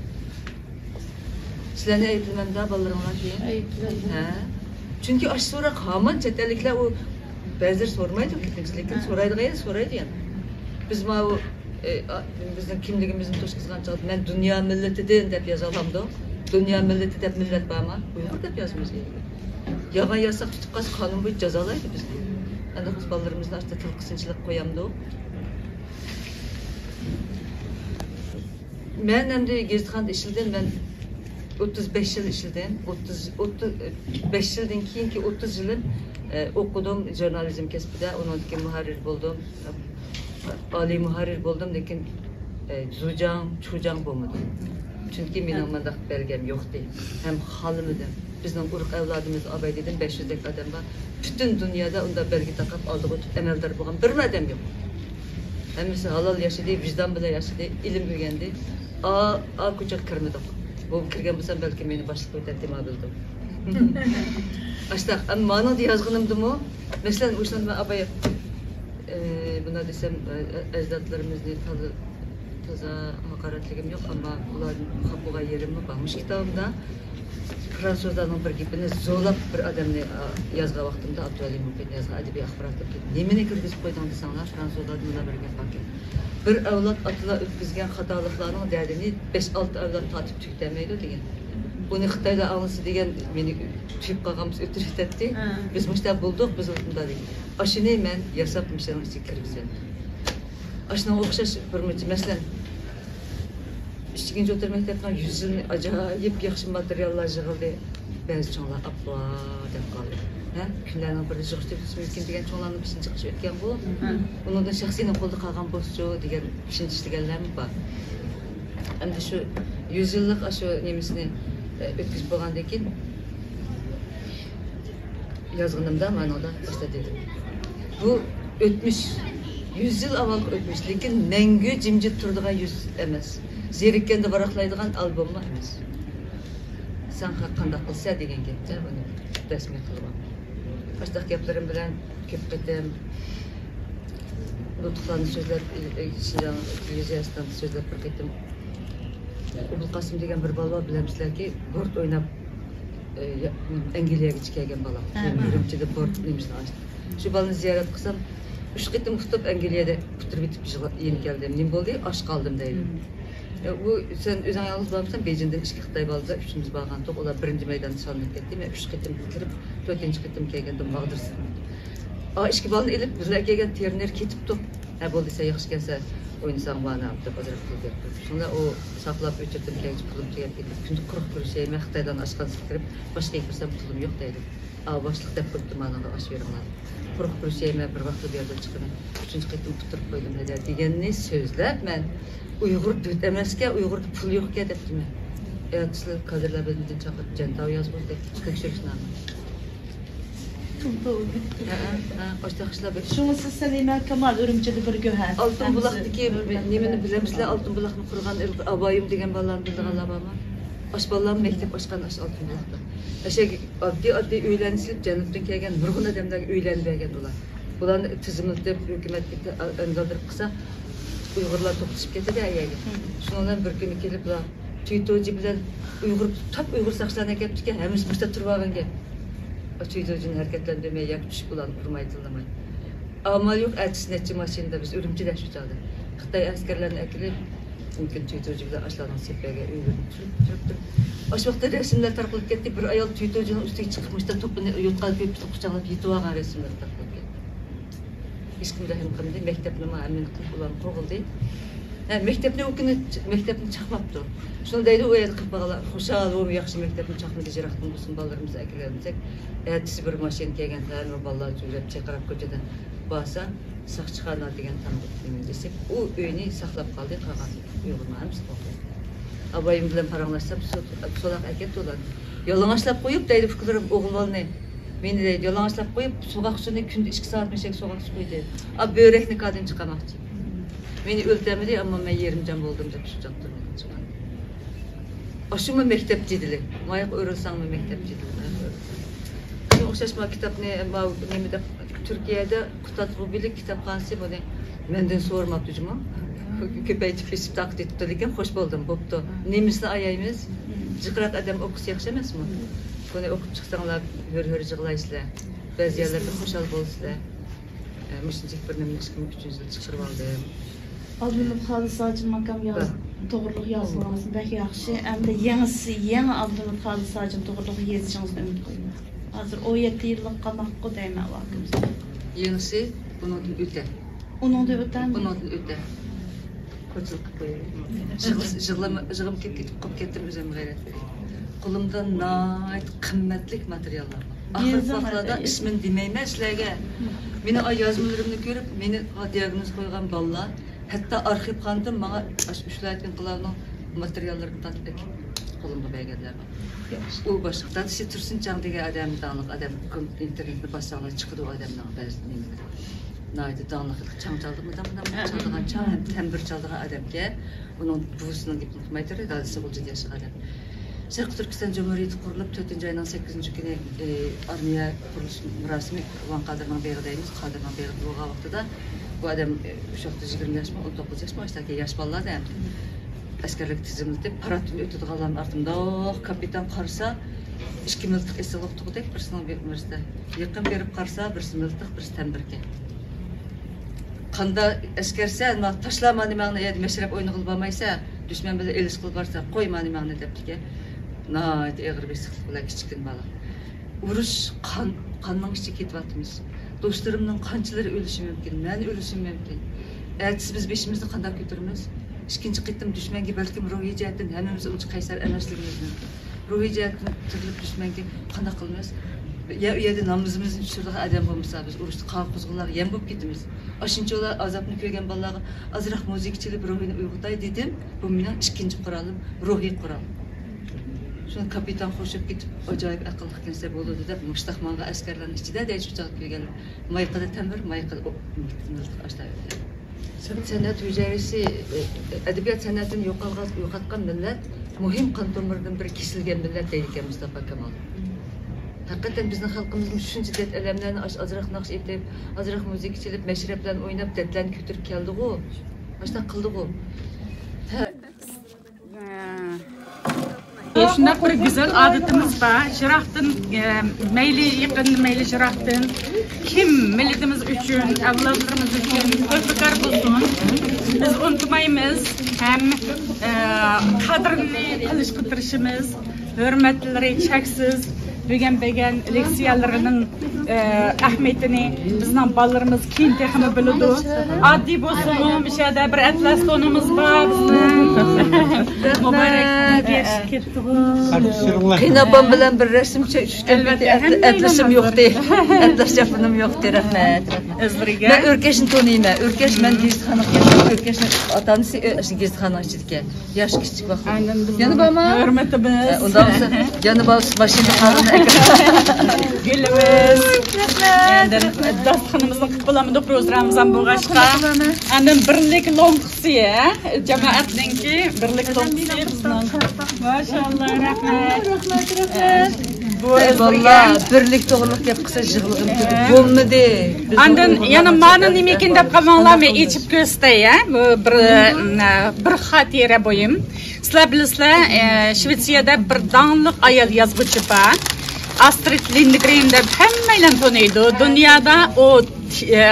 سىلەرنى ئەيىبلىمەمدا، بالىلىرىڭلار كېيىن؟ ئەيىبلىمەڭ. ھە؟ چۈنكى ئاشۇ سوراق ھامان چەت ئەللىكلەر ئۇ بەزىلەر سورىمايدۇ، كۆپىنچىلىك، لېكىن سورايدىغان يەردە سورايدۇ يەنە. بىز ماۋۇ، ئى، ئا، بىزنىڭ كىملىكىمىزنى توشقۇزغان چاغدا، مەن دۇنيا مىللىتىدىن دەپ يازالامدۇ؟ دۇنيا مىللىتى دەپ مىللەت بارمۇ؟ ئۇيغۇر دەپ يازىمىز يەنە. يالغان يازساق تۇتۇپ قالسا قانۇن بويىچە جازالايدۇ بىزنى. ئەمدى بىز بالىلىرىمىزنى ئاشتا تىل قىسىنچىلىق قويامدۇ؟ مەن ئەمدى گېزىتخانىدا ئىشلىدىم، مەن ئوتتۇز بەش يىل ئىشلىدىم. ئوتتۇز، ئوتتۇز بەش يىلدىن كېيىنكى ئوتتۇز يىلىم، ئە، ئوقۇدۇم ژۇرنالىزم كەسپىدە، ئۇنىڭدىن كېيىن مۇھەررىر بولدۇم، ئالىي مۇھەررىر بولدۇم، لېكىن، ئە، زۇجاڭ، چۇجاڭ بولمىدىم. چۈنكى مېنىڭ مۇنداق بەلگەم يوقتى ھەم خالىمىدىم. بىزنىڭ ئۇرۇق ئەۋلادىمىز ئاباي دېدىم، بەش يۈزدەك ئادەم بار. پۈتۈن دۇنيادا ئۇنداق بەلگە تاقاپ ئالدىغا ئۆتۈپ ئەمەلدار بولغان بىرمۇ ئادەم يوق. ھەممىسى ھالال ياشىدى، ۋىجدان بىلەن ياشىدى، ئىلىم ئۆگەندى. ئا، ئا كوچىغا كىرمىدۇق. بۇ كىرگەن بولسام بەلكىم مېنى باشلىق قويۇتاتتى ما بىلدىم. ئاشتاق، ئەمما مانىڭدا يازغىنىمدىمۇ، مەسىلەن، مۇشۇنى مەن ئاباي، ئى، بۇنداق دېسەم، ئى، ئەجدادلىرىمىزنى تازا، تازا ھاقارەتلىگۈم يوق، ئەمما ئۇلار خاپا بولغان يېرىممۇ بار. مۇشۇ كىتابىمدا فرانسۇزلارنىڭ بىر گېپىنى زورلاپ بىر ئادەمنى، ئا، يازغان ۋاقتىمدا، ئابدۇۋەلى مۇھىتنى يازغان ئەدەبىي ئاخباراتتا نېمىنى كىرگۈزۈپ قويدۇڭ دېسەڭلار، فرانسۇزلاردا مۇنداق بىر گەپ باركەن. بىر ئەۋلاد ئاتىلار ئۆتكۈزگەن خاتالىقلارنىڭ دەردىنى بەش-ئالتە ئەۋلاد تارتىپ تۈگىتەلمەيدۇ دېگەن. بۇنى خىتايلار ئاڭلىسا دېگەن، مېنى تۈگۈپ قالغان بولسا ئۆتۈرۈۋېتەتتى. ھە. بىز مۇشۇنداق بولدۇق، بىز مۇنداق دېگەن. ئاشۇنى مەن ياساپ مۇشۇنىڭ ئىچىگە كىرگۈزۈۋەتتىم. ئاشۇنىڭغا ئوخشاش بىر مۇنچە، مەسىلەن، ئىككىنچى ئوتتۇرا مەكتەپنىڭ يۈز يىلىنى ئاجايىپ ياخشى ماتېرىياللار يىغىلدى. بەزى چوڭلار ئاپپا دەپ قالدى. ھە؟ كۈنلەرنىڭ بىرىدە يىغىش تېپىلىشى مۇمكىن دېگەن چوڭلارنىڭ بېشىنى چېقىش ئۆتكەنغۇ. ھە. ئۇنىڭدىن شەخسىينىڭ قولىدا قالغان بولسىچۇ دېگەن ئىشەنچ ئىشلىگەنلەرمۇ بار. ئەمدى شۇ يۈز يىللىق ئاشۇ نېمىسىنى، ئە، ئۆتكۈزۈپ بولغاندىن كېيىن، يازغىنىمدا مانىڭدا باشتا دېدىم. بۇ ئۆتمۈش، يۈز يىل ئاۋۋالقى ئۆتمۈش، لېكىن مەڭگۈ جىمجىت تۇرىدىغان يۈز ئەمەس. زېرىككەندە ۋاراقلايدىغان ئالبوممۇ ئەمەس. سەن قانداق قىلسا دېگەن گەپتە، ئۇنى رەسمىي قىلىۋالدىم. ئاشۇنداق گەپلىرىم بىلەن كۆپ قېتىم نۇتۇقلارنى سۆزلەپ، شىنجاڭ تېلېۋىزىيەسىدىن سۆزلەپ بىر قېتىم ئوبۇلقاسىم دېگەن بىر بالا بار، بىلەمسىلەركى، بورت ئويناپ، ئە، يا-، ئەنگلىيەگىچە كەلگەن بالا. ھە. ئۈرۈمچىدە بورت نېمىسىنى ئاچتى. شۇ بالىنى زىيارەت قىلسام، ئۈچ قېتىم ئۇتۇپ، ئەنگلىيەدە پۇتتۇرۇپ يېتىپ يېنىپ كەلدىم. نېمە بولدى؟ ئاچ قالدىم دەيدۇ. ئە، ئۇ، سەن ئۆزۈڭ يالغۇز بارمىسەن؟ بېيجىڭدىن ئىككى خىتاي بالىسى، ئۈچىمىز بارغانتۇق. ئۇلار بىرىنچى مەيداندا سالىنىپ كەتتى. مەن ئۈچ قېتىم كىرىپ، تۆتىنچى قېتىم كەلگەندە ماغدۇرسىز. ئا، ئىككى بالىنى ئېلىپ، بىللە كەلگەن ترېنېر كېتىپتۇ. ھە، بولدى، سەن ياخشى ئىكەنسەن، ئوينىساڭ مانا، دەپ ئازراق پۇل بېرىپتۇ. شۇڭا ئۇ ساقلاپ ئۆچۈردۈم، كەينىچە پۇلۇم تۈگەپ كېتىپ، كۈندە قۇرۇق كۈرىشەيمەن، خىتايلارنىڭ ئاشخانىسىغا كىرىپ، باشقا يەرگە كىرسەم پۇلۇم يوق دەيدۇ. ئا، باشلىق دەپ قويۇپتۇ مانا، ئاش بېرىڭلار. قۇرۇق كۈرىشەيمەن، بىر ۋاقىتلا بۇ يەردىن چىقىمەن. ئۈچىنچى قېتىم ئۇتتۇرۇپ قويدۇم ھەدە دېگەننى سۆزلەپ مەن، ئۇيغۇر دۆت ئەمەسكەن، ئۇيغۇردا پۇل يوقكەن دەپتىمەن. ئەتىسى كادىرلار بۆلۈمىدىن چاقىرىپ، جەنتاۋ يازغۇزدى، تەكشۈرۈشنامە. ھە، ھە، ھە، ئاشۇنداق ئىشلار بەك. شۇڭا سىز سەلىمە كامال ئۈرۈمچىدە بىر گۆھەر. ئالتۇن بۇلاقتىكى نېمىنى بىلەمسىلەر؟ ئالتۇن بۇلاقنى قۇرغان ئابايۇم دېگەن بالىلارنى بىلىدىغانلار بارمۇ؟ ئاشۇ بالىلارمۇ مەكتەپ ئاچقان ئاشۇ ئالتۇن بۇلاقتا. ئەشەگە ئاددىي، ئاددىي ئۆيلەرنى سېلىپ، جەنۇبتىن كەلگەن نۇرغۇن ئادەملەرگە ئۆيلەرنى بەرگەن ئۇلار. بۇلارنى تىزىملىتىپ، ھۆكۈمەتكە ئەمدىلدۈرۈپ قىلسا، ئۇيغۇرلار توختىشىپ كېتىدۇ ئەيەرگە. شۇنىڭ بىلەن بىر كۈنى كېلىپ، بۇلار تۈيتوجى بىلەن ئۇيغۇر، تاپ ئۇيغۇر ساقچىلارنى ئەكەپتىكەن، ھەممىسى مۇشتا تۇرۇۋالغان گەپ. تۈيتوجىنى ھەرىكەتلەندۈرمەي ياكى چۈشۈپ ئۇلارنى ئۇرماي، تىللىماي. ئامال يوق، ئەتىسى نەچچە ماشىنىدا بىز ئۈرۈمچىدە شۇ چاغدا. خىتاي ئەسكەرلەرنى ئەكېلىپ، مۇمكىن تۈيتوجى بىلەن ئاشۇلارنىڭ سېپىگە ئۆيلىرىنى تۈرۈپ، تۈرۈپ، تۈرۈپ. ئاشۇ ۋاقىتتا رەسىملەر تارقىلىپ كەتتى. بىر ئايال تۈيتوجىنىڭ ئۈستىگە چىقىپ، مۇشتا توپىنى يوتقان كۆيۈپ قۇچاقلاپ يېتىۋالغان رەسىملەر تارقىلىپ كەتتى. ھېچكىم رەھىم قىلمىدى. مەكتەپنىمۇ ھەممىنى قىلىپ، ئۇلارنى قوغلىدى. ھە، مەكتەپنى ئۇ كۈنى، مەكتەپنى چاقماپتۇ. شۇنى دەيدۇ، ئۇ يەردە قىلىپ بارغانلار خۇشال، ئۇ ياخشى مەكتەپنى چاقمىدى، يىراقتىن بولسۇن، بالىلىرىمىزنى ئەكېلەلمىسەك. ئەتىسى بىر ماشىنا كەلگەن، ھەممە بالىلار جۈۋلەپ چىرقىراپ كوچىدىن بارسا، ساقچىخانا دېگەن تامغا ئېسىپ، ئۇ ئۆينى ساقلاپ قالدى، قالغان ئۇيغۇرلار ھەممىسى قوغلىدى. ئابايىم بىلەن پاراڭلاشسام، سو-، سولاق ئەكەتتى ئۇلارنى. يالىڭاچلاپ قويۇپ دەيدۇ ئۇكىلىرىم ئوغۇل بالىنى. مېنى دەيدۇ، يالىڭاچلاپ قويۇپ، سوغۇق سۇنى كۈندە ئىككى سائەت مۇشەك سوغۇق سۇ قۇيدى. ئا، بۆرەكنى كادىن چىقارماقچى. مېنى ئۆلتەرمىدى، ئەمما مەن يېرىم جان بولدۇم دەپ شۇ چاقتۇرمىدى چىقاردى. ئاشۇمۇ مەكتەپ جېدىلى. ماياققا ئۆرۈلسەڭمۇ مەكتەپ جېدىلى، ماياققا ئۆرۈلسەڭ. شۇنىڭغا ئوخشاش ما كىتابنى، ما نېمىدە، تۈركىيەدە قۇتادغۇ بىلىك كىتابخانىسى بۇنى مەندىن سورىماپتۇ جۇمۇ. كۆپەيتىپ بېسىپ تارقىتىپ كەتتى، لېكىن خوش بولدۇم، بوپتۇ. نېمىسىنى ئايايمىز؟ جىقراق ئادەم ئوقۇسا ياخشى ئەمەسمۇ؟ بۇنى ئوقۇپ چىقساڭلار ھۆر-ھۆر يىغلايسىلەر. بەزى يەرلەردە خۇشال بولىسىلەر. ئە، مۇشۇنچىلىك بىر نېمىنى ئىككى مىڭ ئۈچىنچى يىل چىقىرىۋالدىم. ئابدۇمىت خالىس ھاجىم ئاكام ياز-، توغرىلىق يازغىنىڭىز بەك ياخشى. ئەمدى يېڭىسى، يېڭى ئابدۇمىت خالىس ھاجىم توغرىلىق يېزىشىڭىزنى ئۈمىد قىلىمەن. ھازىر ئون يەتتە يىللىق قاماققۇ دەيمەن ئۇ ئاكىمىز. يېڭىسى بۇنىڭدىن ئۆتە. ئۇنىڭدىن ئۆتەمدۇ؟ بۇنىڭدىن ئۆتە. كوچىلىق قىلىپ قوياي. يىغلىسا، يىغلىما-، يىغلىما كېلىپ كېتىپ قوپۇپ كەتتىم، ئۆزۈم غەيرەت بېرەي. قولۇمدا ناھايىتى قىممەتلىك ماتېرىياللار بار. ئاخىرقى ۋاقىتلاردا ئىسمىنى دېمەيمەن سىلەرگە. مېنىڭ ئا يازمىلىرىمنى كۆرۈپ، مېنى دىياگنوز قويغان بالىلار، ھەتتا ئارخىپخانىدىن ماڭا ئاشۇ ئۈچ ۋىلايەت ئىنقىلابىنىڭ ماتېرىياللىرىنى تارتىپ ئەكەپ قولۇمغا بەرگەنلەر بار. ئۇ باشلىق دادىسى تۇرسۇن چاڭ دېگەن ئادەم، داڭلىق ئادەم، كوم-، ئىنتېرنېتنى باسساڭلار چىقىدۇ ئۇ ئادەمنىڭ بەزى نېمىلىرى. ناھايىتى داڭلىق، چاڭ چالىدۇ، مۇنداق، مۇنداق، مۇنداق چالىدىغان، چاڭ ھەم تەمبۇر چالىدىغان ئادەمكەن. ئۇنىڭ بۇۋىسىنىڭ گېپىنى قىلماي تۇرۇپ، دادىسى ئۇلجىدە ياشىغان ئادەم. شەرقىي تۈركىستان جۇمھۇرىيىتى قۇرۇلۇپ، تۆتىنچى ئاينىڭ سەككىزىنچى كۈنى، ئى، ئارمىيە قۇرۇلۇش مۇراسىمى ۋاڭ قادىرنىڭ بېغى دەيمىز، قادىرنىڭ بېغىدا بولغان ۋاقتىدا بۇ ئادەم، ئى، شۇ ۋاقىتتا يىگىرمە ياشمۇ، ئون توققۇز ياشمۇ، ئاشۇنداق ياش بالىلار ئەمدى. ئەسكەرلىككە تىزىملىتىپ، پاراتتىن ئۆتىدىغانلارنىڭ ئارتىدا مۇنداق كاپىتان قارىسا، ئىككى مىلتىق ئېسىلغا تۇغدى، بىرسىنىڭ بىرسىدە يېقىن بېرىپ قارىسا، بىرسى مىلتىق، بىرسى تەمبىركەن. قاندا ئەسكەرسەن، ما-، تاشلا مانا ماڭنى، يەردە مەشرەپ ئوينىغىلى بارمايسەن، دۈشمەن بىلەن ئېلىشقىلى بارسا، قوي مانا ماڭنى دەپتىكەن. ناھايىتى ئېغىر بېسىقلىق بىلەن كىچىككىنە بالا. ئۇرۇش قان، قاننىڭ ئىچىگە كېتىۋاتىمىز. دوستلىرىمنىڭ قانچىلىرى ئۆلۈشى مۇمكىن، مەن ئۆلۈشۈم مۇمكىن. ئەتىسى بىز بېشىمىزنى قانداق كۆتۈرىمىز؟ ئىككىنچى قېتىم دۈشمەنگە بەلكىم روھىي جەھەتتىن ھەممىمىز ئۇنچە قەيسەر ئەمەسلىكىمىز مۇمكىن. روھىي جەھەتتىن تىرىلىپ دۈشمەنگە قانداق قىلىمىز؟ يا ئۇ يەردە نامىزىمىزنى چۈشۈرىدىغان ئادەم بولمىسا، بىز ئۇرۇشتا قان قۇزغۇنلارغا يەم بولۇپ كېتىمىز. ئاشۇنچىۋالا ئازابنى كۆرگەن بالىلارغا ئازراق مۇزىكا چېلىپ روھىنى ئويغىتاي دېدىم. بۇ مېنىڭ ئىككىنچى قورالىم، روھىي قورال. شۇڭا كاپىتان خۇشۇپ كېتىپ، ئاجايىپ ئەقىللىق كەلسە بولىدۇ دەپ، مۇشتاق ماڭغان ئەسكەرلەرنىڭ ئىچىدە دەيچۇ چاغ كۆرگەنلەر. مايقىدا تەمىر، مايقىدا ئوق، مىلتىق ئاشتا. سەنئەت ھۈجەيرىسى، ئەدەبىيات سەنئەتىنى يوقالغان، يوقاتقان مىللەت مۇھىم قان تومۇرىدىن بىر كېسىلگەن مىللەت دەيدىكەن مۇستاپا كامال. ھەقىقەتەن بىزنىڭ خەلقىمىزمۇ شۇنچە دەرد ئەلەملەرنى ئاش-، ئازراق ناخشا ئېيتىپ، ئازراق مۇزىكا چېلىپ، مەشرەپلەرنى ئويناپ، دەردلەرنى كۆتۈرۈپ كەلدىغۇ. ئاشۇنداق قىلدىغۇ. شۇنداق بىر گۈزەل ئادىتىمىز بار. يىراقتىن، ئە، مەيلى يېقىن، مەيلى يىراقتىن، كىم مىللىتىمىز ئۈچۈن، ئەۋلادلىرىمىز ئۈچۈن تۆھپىكار بولسۇن، بىز ئۇنتۇمايمىز ھەم، ئە، قەدرىنى قىلىشقا تىرىشىمىز. ھۆرمەتلىرى چەكسىز. بۈگۈن بەرگەن لېكسىيەلىرىنىڭ، ئە، ئەھمىيىتىنى بىزنىڭ بالىلىرىمىز كېيىن تېخىمۇ بىلىدۇ. ئاددىي بولسىمۇ، مۇشۇ يەردە بىر ئەتلەس تونىمىز بار بىزنىڭ. مۇبارەك. قېيىنئاپام بىلەن بىر رەسىم چۈشكەن ئەتلىسىم يوقتى. ئەتلەس چاپىنىم يوقتى. رەھمەت. مەن ئۆركەشنى تونۇيمەن. ئۆركەش مەن گېزىتخانىغا كەلدىم. ئۆركەشنىڭ ئاتا-ئانىسى ئۆ-، گېزىتخانىنىڭ ئىچىدىكەن. ياش كىچىك ۋاقىت. يەنە بارمۇ؟ ھۆرمىتىمىز. ئۇنداق بولسا، يەنە بار ماشىنىدا قالغان. گۈلىمىز. ئەندىن داستىخىنىمىزنى قىلىپ بولامدۇق، پروگراممىز ھەم بولغاچقا. ئەندىن بىرلىك لوڭقىسى، ھە؟ جامائەتنىڭكى بىرلىك لوڭقىسى بىزنىڭ. ماشائاللا، رەھمەت. رەھمەت، رەھمەت. بۇ ئەي باللا، بىرلىك توغرىلىق گەپ قىلسا يىغلىغۇم كېلىدۇ. بولمىدى. ئاندىن يەنە مانا نېمىكىن دەپ قالماڭلار، مەن ئېچىپ كۆرسىتەي، ھە؟ بۇ بىر، بىر خاتىرە بۇيۇم. سىلەر بىلىسىلەر، ئە، شۋېتسىيەدە بىر داڭلىق ئايال يازغۇچى بار. ئاسترىد لىندگرېن دەپ ھەممەيلەن تونۇيدۇ. دۇنيادا ئۇ، ئە،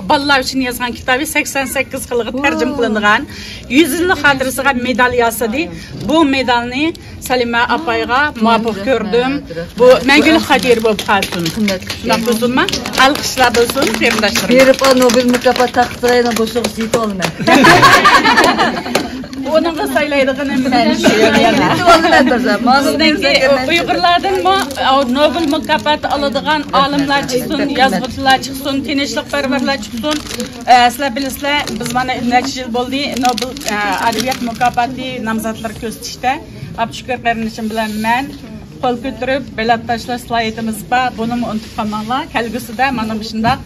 بالىلار ئۈچۈن يازغان كىتابى سەكسەن سەككىز خىلغا تەرجىمە قىلىنغان يۈز يىللىق خاتىرىسىگە مېدال ياسىدى. بۇ مېدالنى سەلىمە ئاپايغا مۇۋاپىق كۆردۈم. بۇ مەڭگۈلۈك خاتىرە بولۇپ قالسۇن. شۇنداق بولسۇنما؟ ئالقىشلار بولسۇن، قېرىنداشلىرىم. بېرىپ، ئا، نوبېل مۇكاپات تاختىسىغا بوسۇغا يېتىۋالىمەن. ئۇنىڭغا سايلايدىغىنىم مەن شۇ يەنە. بىزنىڭكى ئۇيغۇرلاردىنمۇ، ئا، نوبېل مۇكاپاتى ئالىدىغان ئالىملار چىقسۇن، يازغۇچىلار چىقسۇن، تىنچلىقپەرۋەرلەر چىقسۇن. ئە، سىلەر بىلىسىلەر، بىز مانا نەچچە يىل بولدى نوبېل، ئە، ئەدەبىيات مۇكاپاتى نامزاتلىرى كۆرسىتىشتە. ئابدۇشۈكۈر قېرىندىشىم بىلەن مەن قول كۆتۈرۈپ بېلەت تاشلاش سالاھىيىتىمىز بار. بۇنىمۇ ئۇنتۇپ قالماڭلار. كەلگۈسىدە مانا مۇشۇنداق،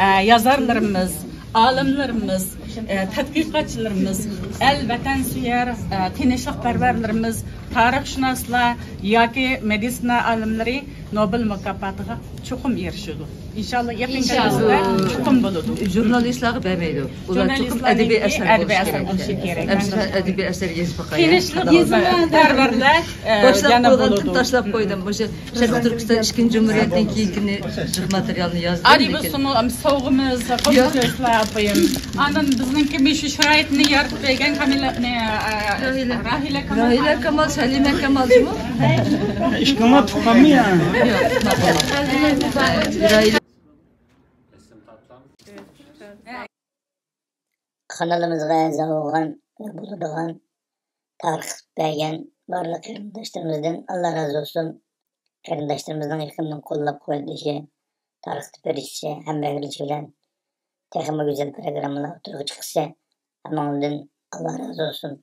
ئە، يازارلىرىمىز، ئالىملىرىمىز، ئە، تەتقىقاتچىلىرىمىز، ئەل ۋەتەنسۆيەر، ئە، تىنچلىقپەرۋەرلىرىمىز، تارىخشۇناسلار ياكى مېدىتسىنا ئالىملىرى نوبېل مۇكاپاتىغا چوقۇم ئېرىشىدۇ. ئىنشاللا يېقىن كەلگۈسىدە چوقۇم بولىدۇ. ژۇرنالىستلارغا بەرمەيدۇ. ئۇلار چوقۇم ئەدەبىي ئەسەر بولۇشى كېرەك. ئەمىسە مەن ئەدەبىي ئەسەر يېزىپ باقاي. تىنچلىقپەرۋەرلەر، ئە، باشلاپ قويغانتىم، تاشلاپ قويدۇم. مۇشۇ شەرقىي تۈركىستان ئىككىنچى جۇمھۇرىيەتتىن كېيىنكىنى جىق ماتېرىيالنى يازدىم. ئادىي بولسىمۇ، ئەم، سوۋغىمىز، قوبۇل قىلىسىلەر ئاپايىم. ئاندىن بىزنىڭكى مۇشۇ شارائىتنى يارىتىپ بەرگەن كامىلە، نە، ئە، راھىلە كامال. راھىلە كامال، سەلىمە كامال جۇمۇ؟ ئىشقىلىپ تۇغقانمۇ يا؟ ياق، راھىلە. قانىلىمىزغا ئەزا بولغان ۋە بولىدىغان، تارقىتىپ بەرگەن بارلىق قېرىنداشلىرىمىزدىن ئاللا رازى بولسۇن. قېرىنداشلىرىمىزنىڭ يېقىندىن قوللاپ قۇۋۋەتلىشى، تارقىتىپ بېرىشى، ھەمراھلىشى بىلەن تېخىمۇ گۈزەل پروگراممىلار ئوتتۇرىغا چىقىشى ھەممىڭلاردىن ئاللا رازى بولسۇن.